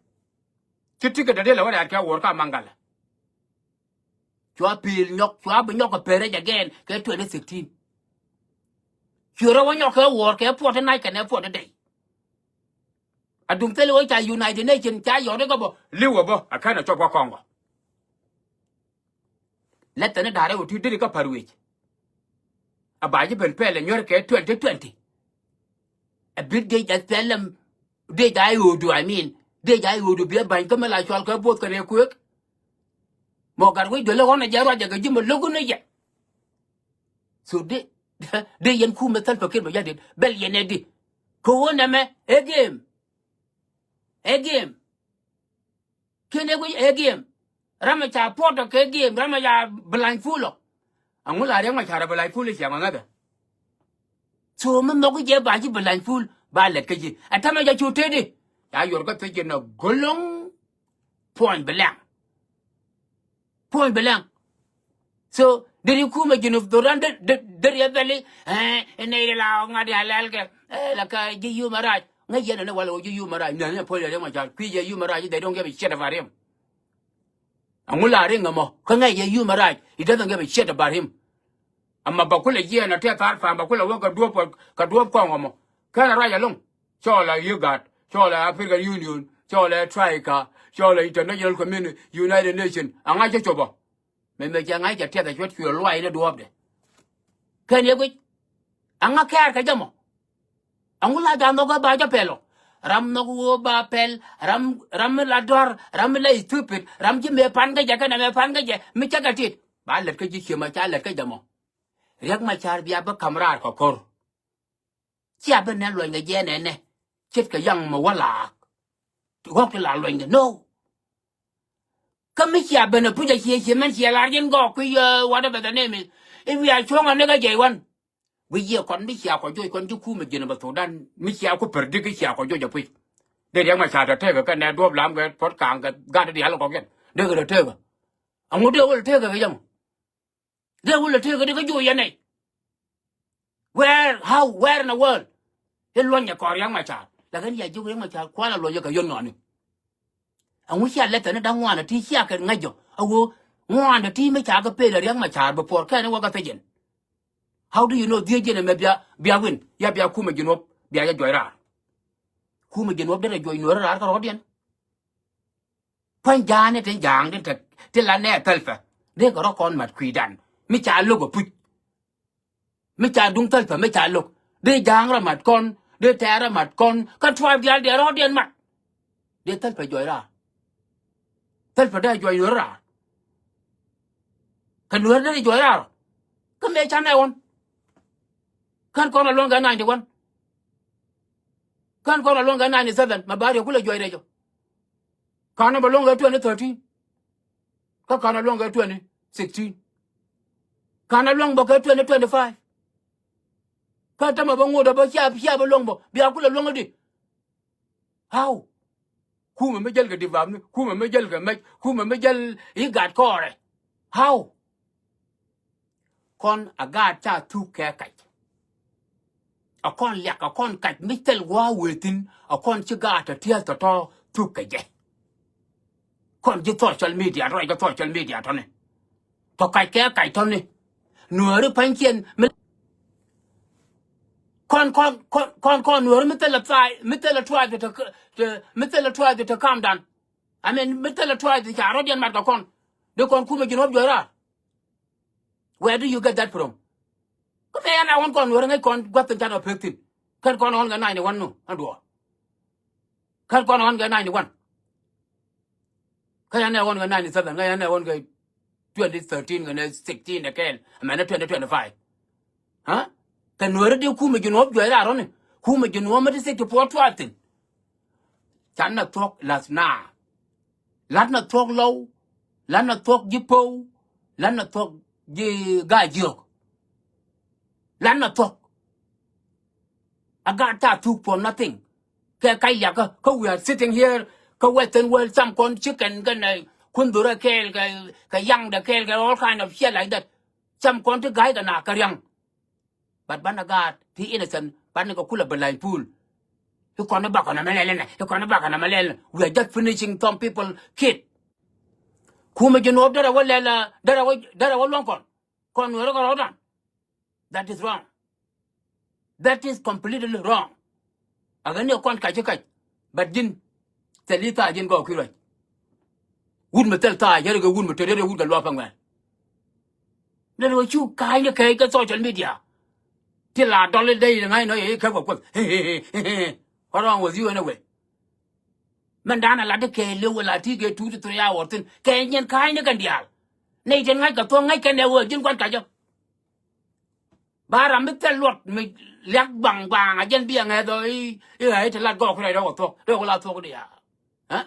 Ci ti kɛ dee dee lɛ wä rɛɛt kɛ wuɔ̱ɔ̱r ka Maŋgalɛ. Cua pil nyɔk, cua bi nyɔk kɛ perɛ jɛ gɛn kɛ twenty sixteen. Cuɛ rɔ wä nyɔk kɛ wuɔr kɛ puɔt ti nac kɛnɛ puɔt ti dɛy. A duŋ thil wä ca United Nation ca yɔt ikɛ bɔ liwɛ bɔ a kɛn a cɔp kä Kɔŋgɔ. Lɛ thɛn i̱ da̱rɛ wä ti diri kä pär wec. A ba ji̱ ben pɛl ɛ nyuɛr kɛ twenty twenty. A bi dec a thɛl lɛm dec a i̱ ɣöödu, I mean dec a i̱ ɣöödu bi ɛ ba̱ny kä mi la cual kɛ bo̱o̱th kɛn ɛ kuëëk. Mɔ gat wec duel ɛ ɣɔn ɛ jɛ ruac ɛ kɛ ji̱ mɛ lo̱k ni jɛ. So dee dee yɛn kumɛ Salva Kiir Mayardit bɛl yɛn ɛ di. Kɛ ɣöö nɛmɛ ɛ game. Ɛ game. Kiɛn ɛ guic ɛ game. Ram ɛ ca puɔt ɔ kɛ game, ram ɛ ca blindfold ɔ. Aŋu la Riɛk Macar ɛ blindfold i̱ ciaŋ ɔ ŋäthɛ. So mi nhɔk i̱ jɛ ba ji̱ blindfold ba lɛt kä ji̱. Ɛ tämɛ jɛ cu tëëdi. Ca yuɔr kä thiec jɛn ɛ go̱loŋ. Point blank. Point blank. So deri kumɛ Junub Thudan deri, deri, deri ɛ bɛli. Ɛ nɛy ri la ŋa̱t ya lɛl kɛ ɛ la ka ji̱ human right. Ŋäc yɛn ni wal wä ji̱ human right. Nɛn ni puɔl yɛ Riɛk Macar kui̱ yɛ human right, they don't give a shit about him. Aŋu la riŋ ɛmɔ kä ŋäc yɛ human right, it doesn't give a shit about him. Ama ba kulɛ jiɛɛn a tɛth thar pa̱a̱m ba kulɛ wä kɛ duɔ̱p, kɛ duɔ̱p kɔŋ ɛmɔ. Kɛn a ruac ɛlɔ̱ŋ. Cɔɔl a IGAD, cɔɔl a African Union, cɔɔl a Troika, cɔɔl a international community, United Nations. Aŋa cä copɔ. Mɛ mɛ cɛ ŋa̱c cɛ tiɛth a cuɔt cuɛ luay ni duɔ̱ɔ̱pdɛ. Kɛn yɛ guic. Aŋa kɛɛr kɛ jɛ mɔ. Aŋu la ja̱ nhɔk ɛ ba jɛ pɛl ɔ. Ram nhɔk ɣöö ba pɛl, ram, ram mi la dɔ̱r, ram mi la stupid, ram ci mëë pan kä jɛ kɛnɛ mëë pan kä jɛ mi cä kɛ tit. Ba lät kä ji̱ ciëmä ca lät kä jɛ mɔ. Riɛk Macar bia bä ka̱m raar kɛ ko̱r. Cia bi nɛn luɔ̱ny kɛ jɛ nɛnɛ. Ce̱tkɛ yaŋ mi wä laak. Ɣɔ̱k ti la luɔ̱ny kɛ no. Kä mi cia ben a puc a cie cie mɛn cia lar ji̱n gɔɔk kui̱, uh, whatever the name is. If we are cuɔ̱ŋ a ni kä jɛ iwan. Wi̱c yiëë kɔn mi cia kɔ joc kɔn ji̱ kumɛ ji̱n bä Thudan mi cia ku per dik cia kɔ joc a puc. Dee Riɛk Macar tɔ tekɛ kɛn nɛ duɔ̱p lam kɛ puɔ̱t ka̱a̱ŋ kɛ gat diaal kɔk yɛn dee kɛ tɔ tekɛ. Aŋu dee wä lɛ tekɛ kɛ jɛ mɔ. Dee wä lɛ tekɛ dee kɛ joc yɛn nɛy. Where, how, where in the world? I̱ luɔ̱nyɛ kɔn Riɛk Macar. Lakin ya ji̱ Riɛk Macar kualɛ luɔ̱nyɛ kɛ yön nɔni. Ɛŋu cia lɛ thɛn i̱ da̱ŋ ŋuan ɛ ti cia kɛ ŋäc jɔ a ɣöö ŋuan ɛ ti mi ca kɛ pel ɛ Riɛk Macar before kɛn i̱ wä kɛ thiec in. How do you know dhiec jiɛn ɛmɛ bia, bia win ya bia kumɛ ji̱n wä bia jɛ juɔc raar. Kumɛ ji̱n wä derɛ juɔc nuɔ̱ɔ̱ri raar kä rɔ̱diɛn. Pua̱ny ja̱a̱ni tin ja̱a̱ŋ tin te ti la nɛ Salva. Dee kɛ rɔ kɔn mat kui̱dan mi ca lo̱k ɛ puc. Mi ca duŋ Salva mi ca lo̱k dee ja̱a̱ŋ rɔ mat kɔn dee tɛɛr rɔ mat kɔn kä tribe diaal dee rɔ̱diɛn mat. Dee Salva juɔc raar. Salva dee juɔc nuɔ̱ɔ̱ri raar. Kɛ nuɔ̱ɔ̱ri dee juɔc raar. Kä mëë ca nɛ ɣɔn. Kän kɔn a luɔ̱ŋ kɛ ninety one. Kän kɔn a luɔ̱ŋ kɛ ninety seven mɛ ba riɛ kulɛ juɔc rɛc ɔ. Ka̱n a bɛ luɔ̱ŋ kɛ twenty thirteen. Kä ka̱n a luɔ̱ŋ kɛ twenty sixteen. Ka̱n a luɔ̱ŋ bä kɛ twenty twenty five. Kä tämɛ bä ŋot a bä cia, cia bä luɔ̱ŋ bä bia kulɛ luɔ̱ŋ di. How? Kumɛ mi jäl kɛ divamni, kumɛ mi jäl kɛ mec, kumɛ mi jäl i̱ gat kɔɔrɛ. How? Kɔn a gaat ca thuk kɛ kac. A kɔn liak a kɔn kac mi thil gua̱a̱ wee thi̱n a kɔn ci gaat a tiɛth tɔ̱tɔ̱ thuk kɛ jɛ. Kɔn ji̱ social media ruac kɛ social media tɔ̱ni. Tɔ kac kɛ kac tɔ̱ni. Nuääri pa̱nykiɛn mi kɔn kɔn kɔn kɔn kɔn nuääri mi thilɛ thaay mi thilɛ try to, to, mi thilɛ try to calm down. I mean mi thilɛ try to ca rɔ̱diɛn mat kɛ kɔn. Di kɔn kumɛ ji̱n wä bi juɔc raar. Where do you get that from? Kä mɛ yan a ɣɔn kɔn wär ŋäc kɔn gua̱th in can ɔ pek thi̱n. Kän kɔn ɣɔn kɛ ninety one nu ɛn duɔɔr. Kän kɔn ɣɔn kɛ ninety one. Kä yan a ɣɔn kɛ ninety seven kä yan a ɣɔn kɛ twenty thirteen kɛnɛ sixteen ɛ kɛɛl, amäni twenty twenty-five. Aa? Kɛ Nuääri dee kumɛ Jinub juɔc raar rɔ̱ni. Kumɛ Jinub mi ti sixty-four tribe thi̱n. Canɛ thuɔ̱k la̱th naa. La̱tnɛ thuɔ̱k Lɔw. La̱tnɛ thuɔ̱k ji̱ Pow. La̱tnɛ thuɔ̱k ji̱ Gaajiɔk. La̱tnɛ thuɔ̱k. A gaat ca thuk for nothing. Kɛ kac liakä, kä we are sitting here, kä Western world, cam kɔn chicken kɛnɛ, eh, kun dhurɛ kɛɛl kɛ, kɛ yaŋdɛ kɛɛl kɛ all kind of shit like that. Cam kɔn ti ga̱a̱c kɛ na kä riaŋ. But banɛ gaat ti innocent, banɛ kɛ kulɛ bi lany pool. I̱ kɔn i̱ bakɔ nɛmɛ lɛl inɛ, i̱ kɔn i̱ bakɔ nɛmɛ lɛl inɛ. We are just finishing some people kid. Kumɛ Jinub derɛ wä lɛl, derɛ wä, derɛ wä luɔ̱ŋ kɔn. Kɔn Nuääri kɛ rɔ̱dan. That is wrong. That is completely wrong. A ɣän ni kɔn kac ci kac. But ji̱n thil i̱ tha̱a̱ ji̱n Gɔɔk Kui̱ Ruac. Wut mi thil tha̱a̱ jɛ ri kɛ wut mi te ri wut kɛ luaak pɛ ŋuɛl. Nɛ ri wä cu ka̱a̱cni kɛ kɛ social media. Ti la dɔl i̱ dee i̱ ŋa̱cnɔ i̱ kɛ bä kuoth. What wrong with you anyway? Mɛn da̱a̱n a lat i̱ kɛ li̱w wä la ti kɛ two to three hour thi̱n kɛ nyin ka̱a̱cni kɛn diaal. Nɛy tin ŋa̱c kɛ thuɔ̱k ŋa̱c kɛn ɛ wä ji̱n kuan kac jɛ. Ba ram mi thil luɔt mi liak gbaŋ gbaŋ a jɛn bi a ŋɛth ɔ i̱, i̱ ɣa̱c i̱ te lat Gɔɔk Kui̱ Ruac rɛw a thuɔ̱k rɛw kɛ la thuɔ̱k di ya. Ɛ?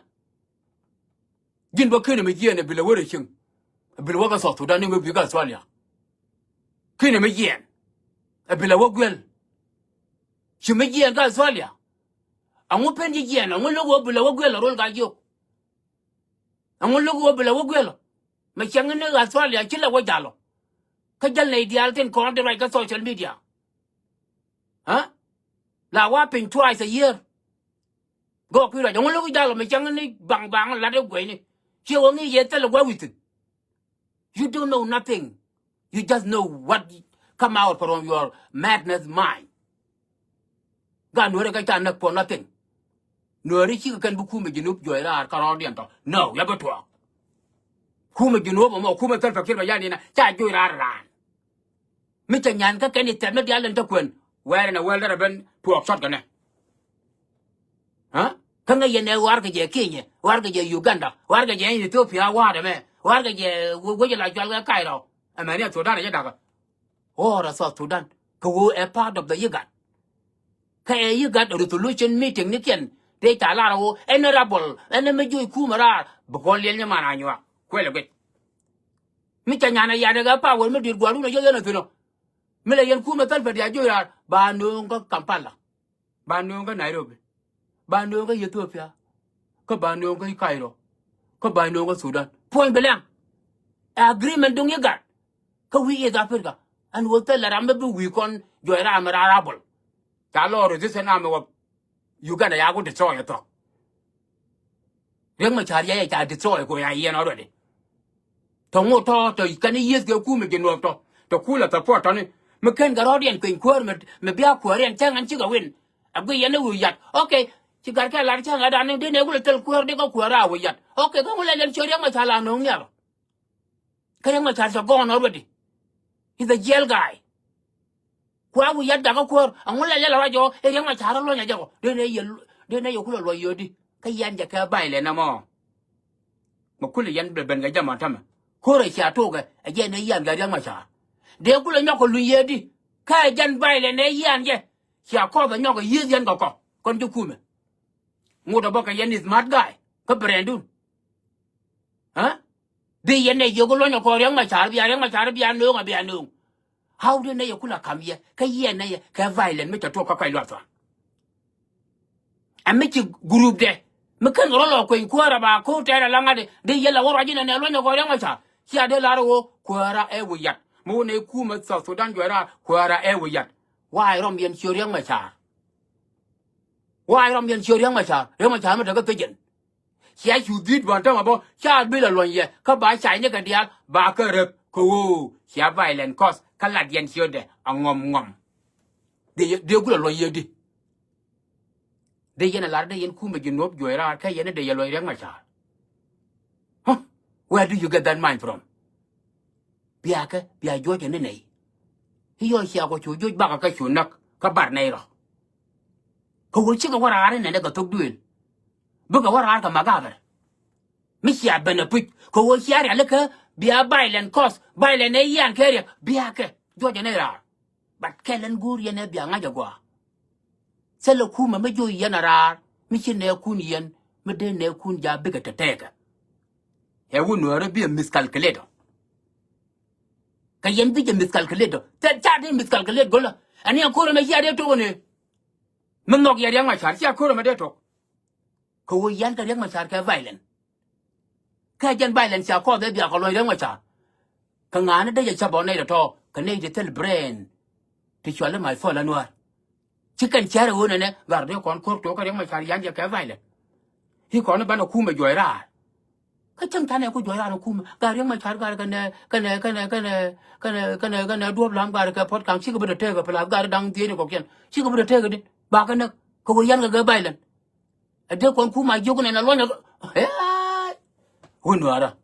Ji̱n bä kinɛ mi jiɛɛn ɛ bi lɛ wä rɛ cieŋ. Ɛ bi lɛ wä kä South Sudan ni mi bi kä Australia. Kinɛ mi jiɛɛn ɛ bi lɛ wä guiɛl. Ci mi jiɛɛn kä Australia. Ɛŋu pen ji̱ jiɛɛn, ɛŋu lo̱k ɣöö bi lɛ wä guiɛl ɛ rol ka jiök. Ɛŋu lo̱k ɣöö bi lɛ wä guiɛl ɔ? Mɛ cäŋ ni Australia ci lɛ wä jal ɔ. Kä jäl nɛy diaal tin kɔn ti ruac kä social media. Aa? La wa piny twice a year. Gɔɔk Kui̱ Ruac, ɛŋu lo̱k jal ɔ mɛ cäŋ ni baŋ baŋ lat i̱ guɛcni. Ciɛ wä ŋi̱i̱c yɛ thil ɛ gua̱ wi̱thin. You don't know nothing. You just know what come out from your madness mind. Gat Nuääri kä ca näk for nothing. Nuääri cikɛ kɛn bi kumɛ Jinub juɔc raar kä rɔɔdiɛn tɔ. No, ya bi tuɔɔk. Kumɛ Jinub ɛmɔ, kumɛ Salva Kiir Mayardit inɛ, ca juɔc raar raan. Mi cɛ nyan kä kɛn i̱ thɛp ni diaal in te kuɛn. Where in the world that have been tuɔɔk cɔt kɛnɛ? Aa? Kä ŋäc yɛn ɛ warkɛ jɛ Kenya, warkɛ jɛ Uganda, warkɛ jɛ Ethiopia, wa̱a̱t ɛmɛ, warkɛ jɛ wec la cual kɛ Cairo. Ɛmɛni ɛ Sudan ɛ jɛ dakä. Or ɛ South Sudan kɛ ɣöö ɛ part of the IGAD. Kä ɛ IGAD resolution meeting ni kiɛn tëë ca lar ɣöö ɛn rebel, ɛn mi juɔc kumɛ raar bi kɔn liɛl nyaman a nyuak. Kuɛl ɛ guic. Mi ca nyan ɛ yat ɛ kɛ power mi di̱t gua̱a̱r wun ɛ yɛ yɛn ɛ thi̱n ɔ. Mi lɛ yɛn kumɛ Salva Kiir a juɔc raar ba nööŋ kä Kampala. Ba nööŋ kä Nairobi. Ba nööŋ kä Ethiopia. Kä ba nööŋ kä Cairo. Kä ba nööŋ kä Sudan. Puɔ̱ny bi lɛŋ. Agreement duŋ IGAD. Kä wi̱i̱ East Africa. Ɛn ɣöö thilɛ ram mi bi wi̱i̱ kɔn juɔc ram mi raar a bol. Ca lɔ resistance army wä Uganda ya ku destroy ɛ thɔk. Riek Machar yɛ ca destroy ko ya yɛn already. Tɔ ŋot tɔ tɔ kɛn i̱ yieth kɛ kumɛ Jinub tɔ. Tɔ kulɛ support tɔni. Mi ken kɛ rɔɔdiɛn kueny kuäär mi, mi bia kuääriɛn cäŋ ɛn cikɛ win. A gui yɛn i̱ wi̱i̱ yat. Okay. Ci gat kɛ lar cäŋ ɛ dan ni dee nɛ kulɛ thil kuäär dee kä kuäär a wi̱i̱ yat. Okay. Kä kulɛ lɛn ciö Riek Machar la no̱o̱ŋ nhial. Kä Riek Machar cɛ gone already. He's a jail guy. Kua wi̱i̱ yat jakä kuäär, ɛŋu lɛ lɛl a ruac ɔ, ɛ Riek Machar luɔ̱ny a jɛ kɔ. Dee nɛ yɛ, dee nɛ yɛ kulɛ luɔ̱c yio̱o̱di. Kä yɛn jɛ kɛ ba̱a̱c lɛ nɛmɔ. Mɛ kulɛ yɛn bɛ ben kɛ jɛ mɔ tämɛ. Ko̱rɛ cia tokɛ, ɛ jɛ nɛ yɛn kɛ Riek Machar. Dee kulɛ nyɔk kɛ luny yio̱o̱di. Kä ɛ jɛn ba̱a̱c lɛ nɛ yɛn jɛ. Cia kɔth ɛ nyɔk kɛ yieth yɛn kɛ kɔ. Kɔn ji̱ kumɛ. Ŋot ɛ bä kɛ yɛn ni smart guy. Kä brandun. Aa? Dee yɛn nɛ yio̱k luɔ̱ny ɛ kɔn Riek Machar bia, Riek Machar bia nööŋ a bia nööŋ. How dee nɛ yɛ kulɛ ka̱m yɛ kä yɛn nɛ yɛ kɛ violent mi cɛ tuɔɔk kä kɔc luath thɔan. Ɛ mi ci group dɛ mi ken kɛ rɔ lɔ kueny kuäärä ba ko̱r tɛɛrɛ la ŋa̱t dee yɛ la wä ruac inɛ nɛ luɔ̱ny ɛ kɔn Riek Machar. Cia dee lar ɛ ɣöö kuäärä ɛ wi̱i̱ yat mi wä nɛ kumɛ South Sudan juɔc raar kuäärä ɛ wi̱i̱ yat. Wa̱a̱ rɔm yɛn ciö Riek Machar. Wa̱a̱ rɔm yɛn ciö Riek Machar, Riek Machar mi te kä thiecɛn. Cia cu dhi̱t bä tämɛ bä ca bi lɛ luɔ̱ny yɛ kä ba ca nyikɛ diaal ba kä rep kɛ ɣöö cia violent cause kä lat yɛn ciötdɛ a ŋɔm ŋɔm. Dee, dee kulɛ luɔ̱ny yɛ di? Dee yɛn a lar dee yɛn kumɛ Jinub juɔc raar kɛ yɛn dee yɛ luɔ̱ny Riek Machar. Huh? Where do you get that mind from? Biakɛ bia juɔ̱c ni nɛy. I̱ yɔc cia kɔ cu juɔ̱c bakä kä cu näk kä bar nɛy rɔ. Kɛ ɣöö cikɛ wä raar inɛnɛ kɛ thok duëël. Bikɛ wä raar kɛ magabɛr. Mi cia ben ɛ puc kɛ ɣöö cia rialikä Bia violent cause, violent ɛ yian kɛ riɛk, bia kɛ juɔcɛ nɛy raar. But kɛl ɛn go̱o̱r yɛn ɛ bia ŋa̱c agɔaa. Thilɛ kumɛ mi joc yɛn a raar mi ci nɛɛkun yɛn mi dee nɛɛkun ja bikɛ tɛtɛɛkɛ. Ɛ wun Nuäärä bi ɛ miscalculate ɔ. Kɛ yɛn bi jɛ miscalculate ɔ. Thil ca dee miscalculate go̱lä. Ɛn ni a ko̱r ɛmɛ cia dee tok ɛn ëë. Mi nhɔk yɛ Riɛk Macar cia ko̱r ɛmɛ dee tok. Kɛ ɣöö yɛn kɛ Riɛk Macar kɛ violent. Kɛ jɛn violent ca kɔɔth ɛ bia kɛ luɔ̱ny Riɛk Macar. Kɛ ŋa̱a̱n ni dee jɛ cä bɔ nɛy tɔ̱tɔ̱ kɛ nɛy ti thil brain. Ti cuali my phone la Nuäär. Ci kɛn cär ɛ ɣöö nɛnɛ gat dee kɔn ko̱r tok kɛ Riɛk Macar yan jɛ kɛ violent. I̱ kɔn i̱ banɛ kumɛ juɔc raar. Kä cäŋ canɛ ku juɔc raar ɛ kumɛ gat Riɛk Macar gat kɛnɛ kɛnɛ kɛnɛ kɛnɛ kɛnɛ kɛnɛ kɛnɛ duɔ̱ɔ̱p lam gat kɛ Puɔt Kaŋ cikɛ bi dee tekɛ pla gat da̱ŋ dhieec ni kɔkiɛn cikɛ bi dee tekɛ di bakɛ näk kɛ ɣöö yan kɛ kɛ violent. Ɛ dee kɔn kum a jiök nɛn a luɔnyɛ kä. Ee. Wun Nuäärä.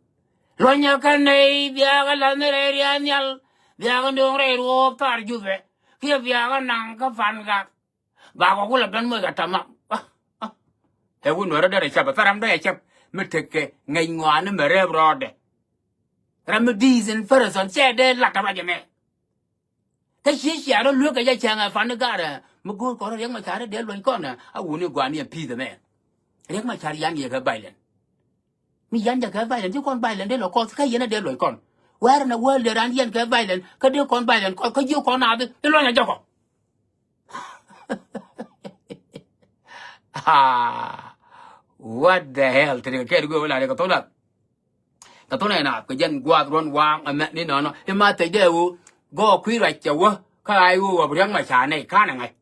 Luɔnyɛ kä nɛy biakä la̱th ni rɛy ria̱a̱n nhial. Biakä ndo̱o̱ŋ rɛy ruɔ̱ɔ̱p thar Jubɛ. Kiɛ biakä naŋ kä Pan Gak. Bakɔ kulɛ ben moc kɛ tamam. Ɛ wun Nuäärä derɛ cäp ɛ thar ram derɛ cäp mi tekɛ ŋäc ŋɔaani mɛ rɛp rɔɔdɛ. Ram mi di̱i̱th in person cɛ dee lat ɛ ruac ɛmɛ. Kä ciɛ ciaar rɔ lueek kɛ jɛ cäŋ ɛ Pan Gak ɛ mi go̱o̱r kɔn rɔ Riɛk Macar dee luɔ̱ny kɔn ɛ a wuni gua̱a̱ni ɛ pi̱i̱th ɛmɛ. Riɛk Macar yan yɛ kɛ violent. Mi yan jɛ kɛ violent ci kɔn violent dee lɔ kɔth kä yɛn ɛ dee luɔ̱ny kɔn. Where in the world dee ran yɛn kɛ violent kä dee kɔn violent kɔth kä jiök kɔn naath i̱ luɔ̱nyɛ jɔkɔ. Ah, what the hell? Tëë kɛ kɛɛt guɛ wä la dee kɛ thok la. Kɛ thok nɛ na kɛ jɛn guath ruɔn waŋ ɛmɛ ni nɔnɔ i̱ ma thec dee wu gɔɔ kui̱ ruac cɛ wä kä ay wu wä bi Riɛk Macar nɛy ka̱n ɛ ŋa̱c.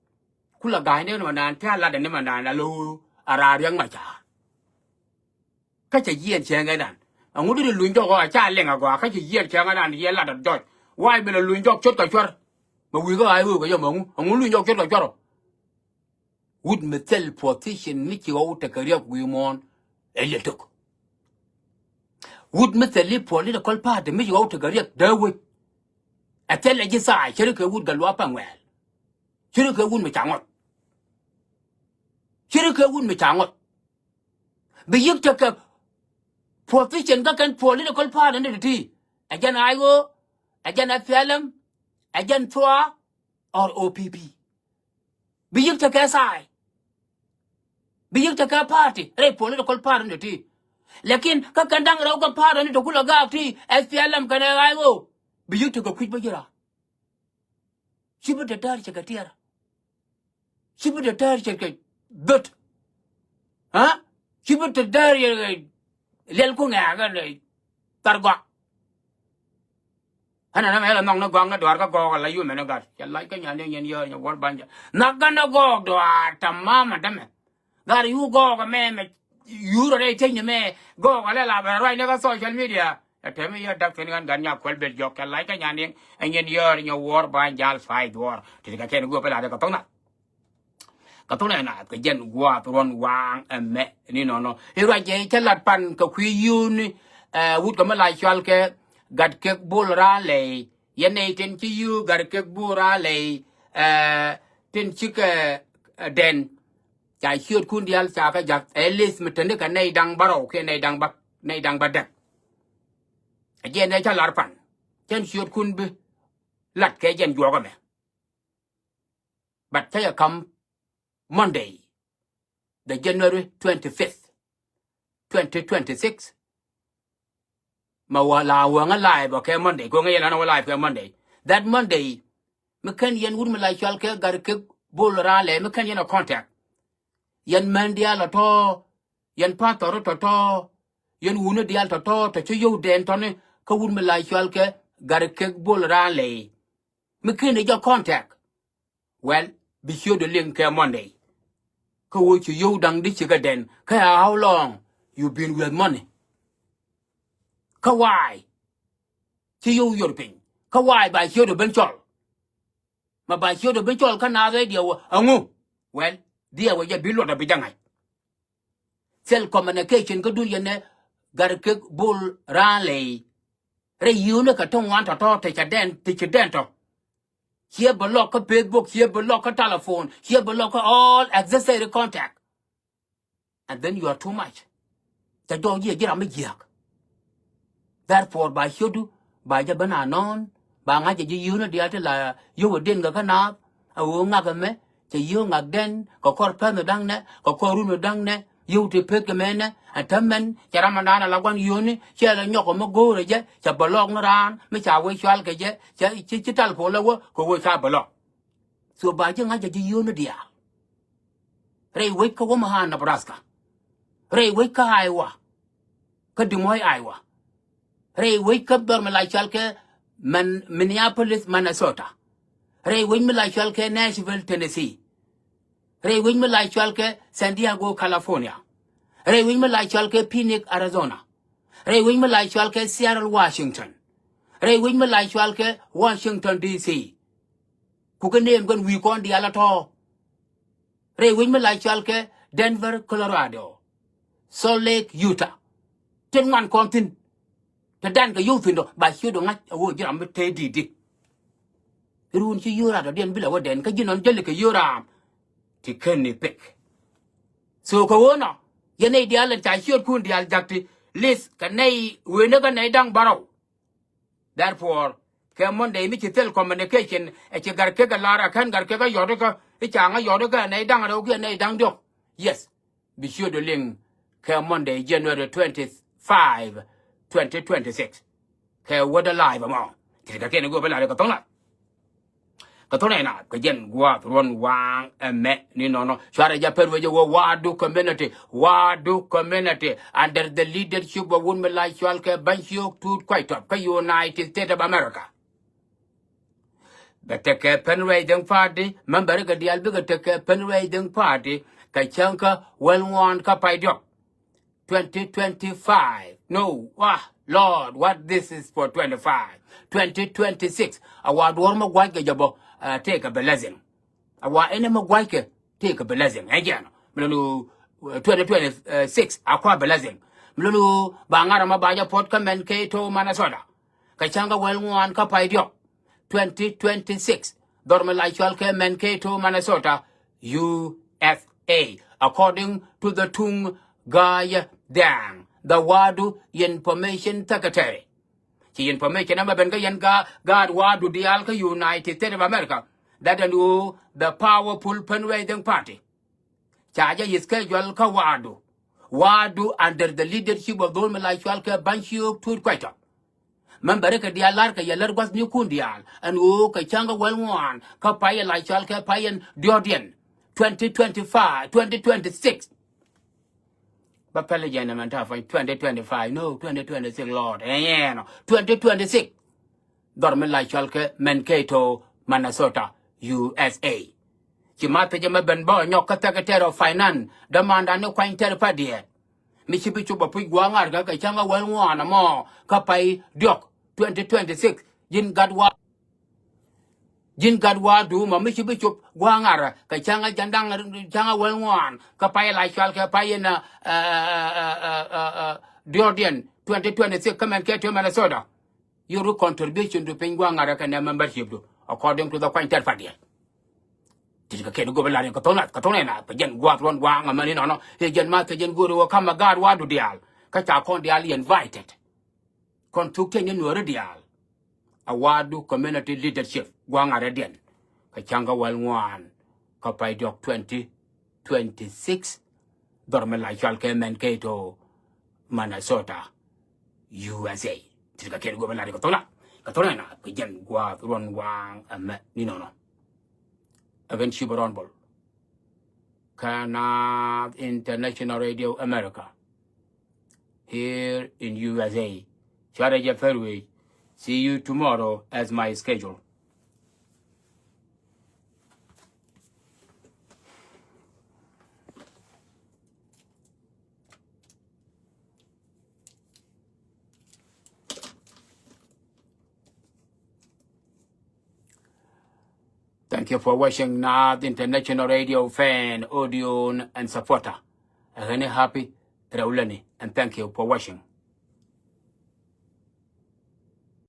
Kulɛ ga̱a̱c ni mɛ naan ti a lat ɛ ni mɛ naan a lo̱o̱ a raar Riɛk Macar. Kä cɛ jiɛɛn cäŋ ɛ dan. Ɛŋu di luny jɔk ɔ a ca liŋ a gɔaa kä cɛ jiɛɛn cäŋ ɛ dan yɛ lat a jɔc. Wa̱a̱ mi lɛ luny jɔk cot kɛ cuɛr. Mɛ wi̱i̱ kä ɣaac ɣöö kɛ jɛ mɛ ŋu ɛŋu luny jɔk cot kɛ cuɛr ɔ. Wut mi thil position mi ci ɣɔw tekɛ riɛk wi̱i̱ muɔ̱ɔ̱n. Ɛ liɛl tok. Wut mi thil i̱ political party mi ci ɣɔw tekɛ riɛk dee wec. Ɛ thil ɛ ji̱ thaay cärikɛ wut Gatluak Pa̱ŋ Wɛɛl. Cärikɛ wut mi ca ŋɔt. Cärikɛ wut mi ca ŋɔt. Bi yi̱k tekɛ position kä kɛn political party ni ti ti. Ɛ jɛn I O, ɛ jɛn F P L M, ɛ jɛn thua or O P P. Bi yi̱k tekɛ thaay. Bi yi̱k tekɛ party rɛy political party ni ti ti. Lakin kä kɛn da̱ŋ rɛw kɛ party ni ti kulɛ gaak ti S P L M kɛnɛ I O. Bi yi̱k tekɛ kui̱c bä ji̱ raar. Ci bi te tɛr cɛ kɛ tiɛɛr. Ci bi te tɛr cɛ kɛ dhöt. Ha? Ci bi te tɛr cɛ kɛ liɛl ku ŋɛ̈ɛ̈ kɛ nɛ thar gɔaa. Ɣän ɛn ɛmɛ ɛ lɛ nhɔk ni gɔaa ŋä duaar kä gɔɔk ala yumɛ ni gat cɛ lac kä nyan ni nyɛn yɔɔr nyɛ wuɔr ba̱ny jɛ nhɔk kä ni gɔɔk duaar tamam ɛ tämɛ. Gat yu gɔɔk ɛmɛ mɛ yur rɛy tiecni mɛ gɔɔk alɛ la bɛ ruacni kä social media. Ɛ tɛmɛ yɛ dak thi̱n ɣän gat nya kuɛl bet jɔk kɛ lac kä nyan niŋ ɛ nyin yɔɔr nyɛ wuɔr ba jal pay duɔɔr ti ti kɛ kɛn guɔ pɛ la de kɛ thok nath. Kɛ thok nath kɛ jɛn guath ruɔn waaŋ ɛmɛ ni nɔnɔ i̱ ruac jɛ cä lat pan kɛ kui̱ yuni. Ɛ wut kɛ mi la cual kɛ gat kek bul raan lɛy. Yɛn nɛy tin ci yuu gat kek bul raan lɛy. Ɛ tin cikɛ ɛ dɛn. Ca ciötkun diaal ca kä ja̱k ɛ lith mi teni kɛ nɛy da̱ŋ bärɔw kiɛ nɛy da̱ŋ bä nɛy da̱ŋ bädäk. Ɛ jɛn ɛ cä lar pan cɛn ciötkun bi lat kɛ jɛn juɔk ɛmɛ. But cä yɛ ka̱m Monday, the January twenty-fifth, twenty twenty-six. Ma wa la wäŋä live ɔ kɛ Monday, go̱ŋä yɛn an wä live kɛ Monday. That Monday mi kɛn yɛn wut mi la cual kɛ gat kek bol raan lɛ mi kɛn yɛn a contact. Yɛn män diaal a tɔ̱, yɛn pathɔr tɔ̱tɔ̱, yɛn wuni diaal tɔ̱tɔ̱ tɔ̱ ci yio̱w dɛn tɔ̱ni kä wut mi la cual kɛ gat kek bol raan lɛ. Mi kɛn i̱ jɛ contact. Well, bi ciötdɛ liŋ kɛ Monday. Kä wä ci yio̱w da̱ŋ di ci kɛ dɛn kä how long you been with money? Kä why ci yio̱w yor piny? Kä why ba ciötdɛ ben cɔl? Ma ba ciötdɛ ben cɔl kä naath ɛ diɛ wä ɛŋu? Well, diɛ wä jɛ bi luɔtdɛ bi jɛ ŋa̱c. Thil communication kä dun yɛn ɛ gat kek bol raan lɛy. Rɛy yio̱wni kɛ ti ŋuan tɔ̱tɔ̱ ti cɛ dɛn ti ci dɛn tɔ. Ciɛ bɛ lɔk kä Facebook, ciɛ bɛ lɔk kä telephone, ciɛ bɛ lɔk kä all accessory contact. And then you are too much. Cɛ jɔɔk jiɛ ji̱ ram mi jiääk. Therefore ba ciötdu ba jɛ ben a nɔ̱ɔ̱n, ba ŋa̱c jɛ ji̱ yio̱o̱ni diaal ti la yio̱w ɛ diɛn kɛ kä naath. A ɣöö ŋak ɛmɛ cɛ yio̱o̱ ŋakdɛn kɛ kɔr päth mi da̱ŋ nɛ, kɛ kɔr run mi da̱ŋ nɛ, yio̱w ti pek kɛ mɛnɛ. Ɛn täämɛn cɛ ram ɛndan ala gua̱n yio̱o̱ni cɛ la nyɔk ɛmɛ go̱o̱rɛ jɛ, cɛ bɛ lɔɔk ni raan mi ca wee cual kɛ jɛ, cɛ ci, ci tal puɔl ɛ wä kɛ wee ca bɛ lɔɔk. So ba ji̱ ŋa̱c jɛ ji̱ yio̱o̱ni diaal. Rɛy wec kä Omaha, Nebraska. Rɛy wec kä Iowa, kä Des Moines, Iowa. Rɛy wec kä dhɔr mi la cɔal kɛ Min-, Minneapolis, Minnesota. Rɛy wec mi la cɔal kɛ Nashville, Tennessee. Rɛy wec mi la cɔal kɛ San Diego, California. Rɛy wec mi la cɔal kɛ Phoenix, Arizona. Rɛy wec mi la cɔal kɛ Seattle, Washington. Rɛy wec mi la cɔal kɛ Washington D C. Ku kɛ name kɛn wi̱i̱ kɔn diaal a tɔ̱. Rɛy wec mi la cɔal kɛ Denver, Colorado. Salt Lake, Utah. Tin ŋuan kɔn thi̱n. Te dan kɛ yio̱w thi̱n dɔ ba ciötdu ŋa̱c a ɣöö ji̱ ram mi te di̱t di. Run ci yio̱w raam dɔ̱diɛn bi la wä dɛn kä ji̱ nɔn jäli kɛ yio̱w raam. Ti kän ni pek. So kɛ ɣöö nɔ yɛn nɛy diaal ɛn ca ciötkun diaal jak ti list kɛ nɛy wen ni kä nɛy da̱ŋ bärɔw. Therefore kɛ Monday mi ci thil communication ɛ ci Gatkekä lar ɛ kän Gatkekä yɔt ikä i̱ ca ŋä yɔt ikä ɛ nɛy da̱ŋ rɛw kiɛ nɛy da̱ŋ diɔ̱k. Yes. Bi ciötdu liŋ kɛ Monday, January twenty-five, twenty twenty-six. Kɛ wädä live ɛmɔ. Ti kɛ kɛn i̱ go̱o̱r bä lar ikä thɔ̱ŋ la. Kɛ thɔ̱ŋ la inɔ kɛ jɛn gua̱a̱th ruɔ̱n waaŋ ɛmɛ ni nɔnɔ. Cuarɛ jɛ pɛr wecɛ wä Waadu community. Waadu community under the leadership of wun mi la cɔal kɛ Bɛny Ciök Tuut Kuay Tɔp kä United States of America. Bɛ tekɛ fundraising party, member kɛ diaal bikɛ tekɛ fundraising party kɛ cäŋ kä wäl ŋuan kä pay diɔ̱k. Twenty twenty-five. No, wah, Lord, what this is for twenty-five. Twenty twenty-six. A wa duɔ̱ɔ̱r mi gua̱ckɛ jɛ bä, uh, take a blessing. A wa ɛn mi gua̱ckɛ take a blessing. Ɛ jɛn mi lɔnu, uh, twenty twenty-six a kua blessing. Mi lɔnu ba ŋa̱r ma ba jɛ puɔt kä Mankato, Minnesota. Kɛ cäŋ kä wäl ŋuan kä pay diɔ̱k. Twenty twenty-six. Dhɔr mi la cɔal kɛ Mankato, Minnesota, U S A. According to the Tuŋ Ga̱a̱c Dɛŋ, the Waadu Information Secretary. Ci information ɛmɛ ben kä yɛn gaat Waadu diaal kä United States of America. That and who the powerful fundraising party. Ca jɛ schedule kä Waadu. Waadu under the leadership of dhɔr mi la cɔal kɛ Bɛny Ciök Tuut Kuay Tɔp. Member kɛ diaal lar kɛ yɛ lär gua̱thnikun diaal ɛn ɣöö kɛ cäŋ kä wäl ŋuan kä pay ɛ la cɔal kɛ pay ɛn diɔ̱ɔ̱kdiɛn twenty twenty-five, twenty twenty-six. Bä pɛl jɛn ɛmɛn ta̱a̱ puɔ̱ny twenty twenty-five, no, twenty twenty-six, Lord. Ɛ nyɛɛnɔ, twenty twenty-six. Dhɔr mi la cɔal kɛ Mankato, Minnesota, U S A. Ci ma thiec ɛmɛ ben bä nyɔk kä Secretary of Finance, dämandan ni kuany tɛr pa diɛɛt. Mi ci bi cop a puc gua̱a̱ŋ ŋa̱r kä kɛ cäŋ a wäl ŋuan ɛmɔ kä pay diɔ̱k twenty twenty-six. Ji̱n gat wa, ji̱n gat wa duumä mi ci bi cop gua̱a̱ŋ ŋa̱r kɛ cäŋ a jɛn da̱ŋ, cäŋ a wäl ŋuan kä pay la cɔal kɛ pay in, uh, uh, diɔ̱ɔ̱kdiɛn twenty twenty-six kä Mankato, Minnesota. Your contribution to piny gua̱a̱ŋ ŋa̱r kɛ nɛ membership du according to the kuany tɛr pa diɛɛt. Ti kɛ kɛn go̱o̱r bä lar in kɛ thɔn nath, kɛ thɔn nath, kɛ jɛn gua̱a̱th ruɔ̱n waaŋ ɛmɛ ni nɔnɔ. I̱ jɛn ma kɛ jɛn go̱o̱r wä ka̱mɛ gaat Waadu diaal. Kä ca kɔn diaal invited. Kɔn thuk tiɛny ni Nuääri diaal. A Waadu community leadership gua̱a̱ŋ ŋa̱r rɛdiɛn. Kɛ cäŋ kä wäl ŋuan kä pay diɔ̱k twenty twenty-six. Dhɔr mi la cɔal kɛ Mankato, Minnesota, U S A. Ti kɛ kɛn go̱o̱r bä lar in kɛ thɔn nath, kɛ thɔn nath, kɛ jɛn gua̱a̱th ruɔ̱n waaŋ ɛmɛ ni nɔnɔ. Ɛ ben ci bä rɔn bol kä Naath International Radio America here in U S A. Cuarɛ jɛ pɛr wec. See you tomorrow as my schedule. Thank you for watching Naath International Radio fan, audience and supporter. Ɛ ɣän i̱ happy rɛwläni, and thank you for watching.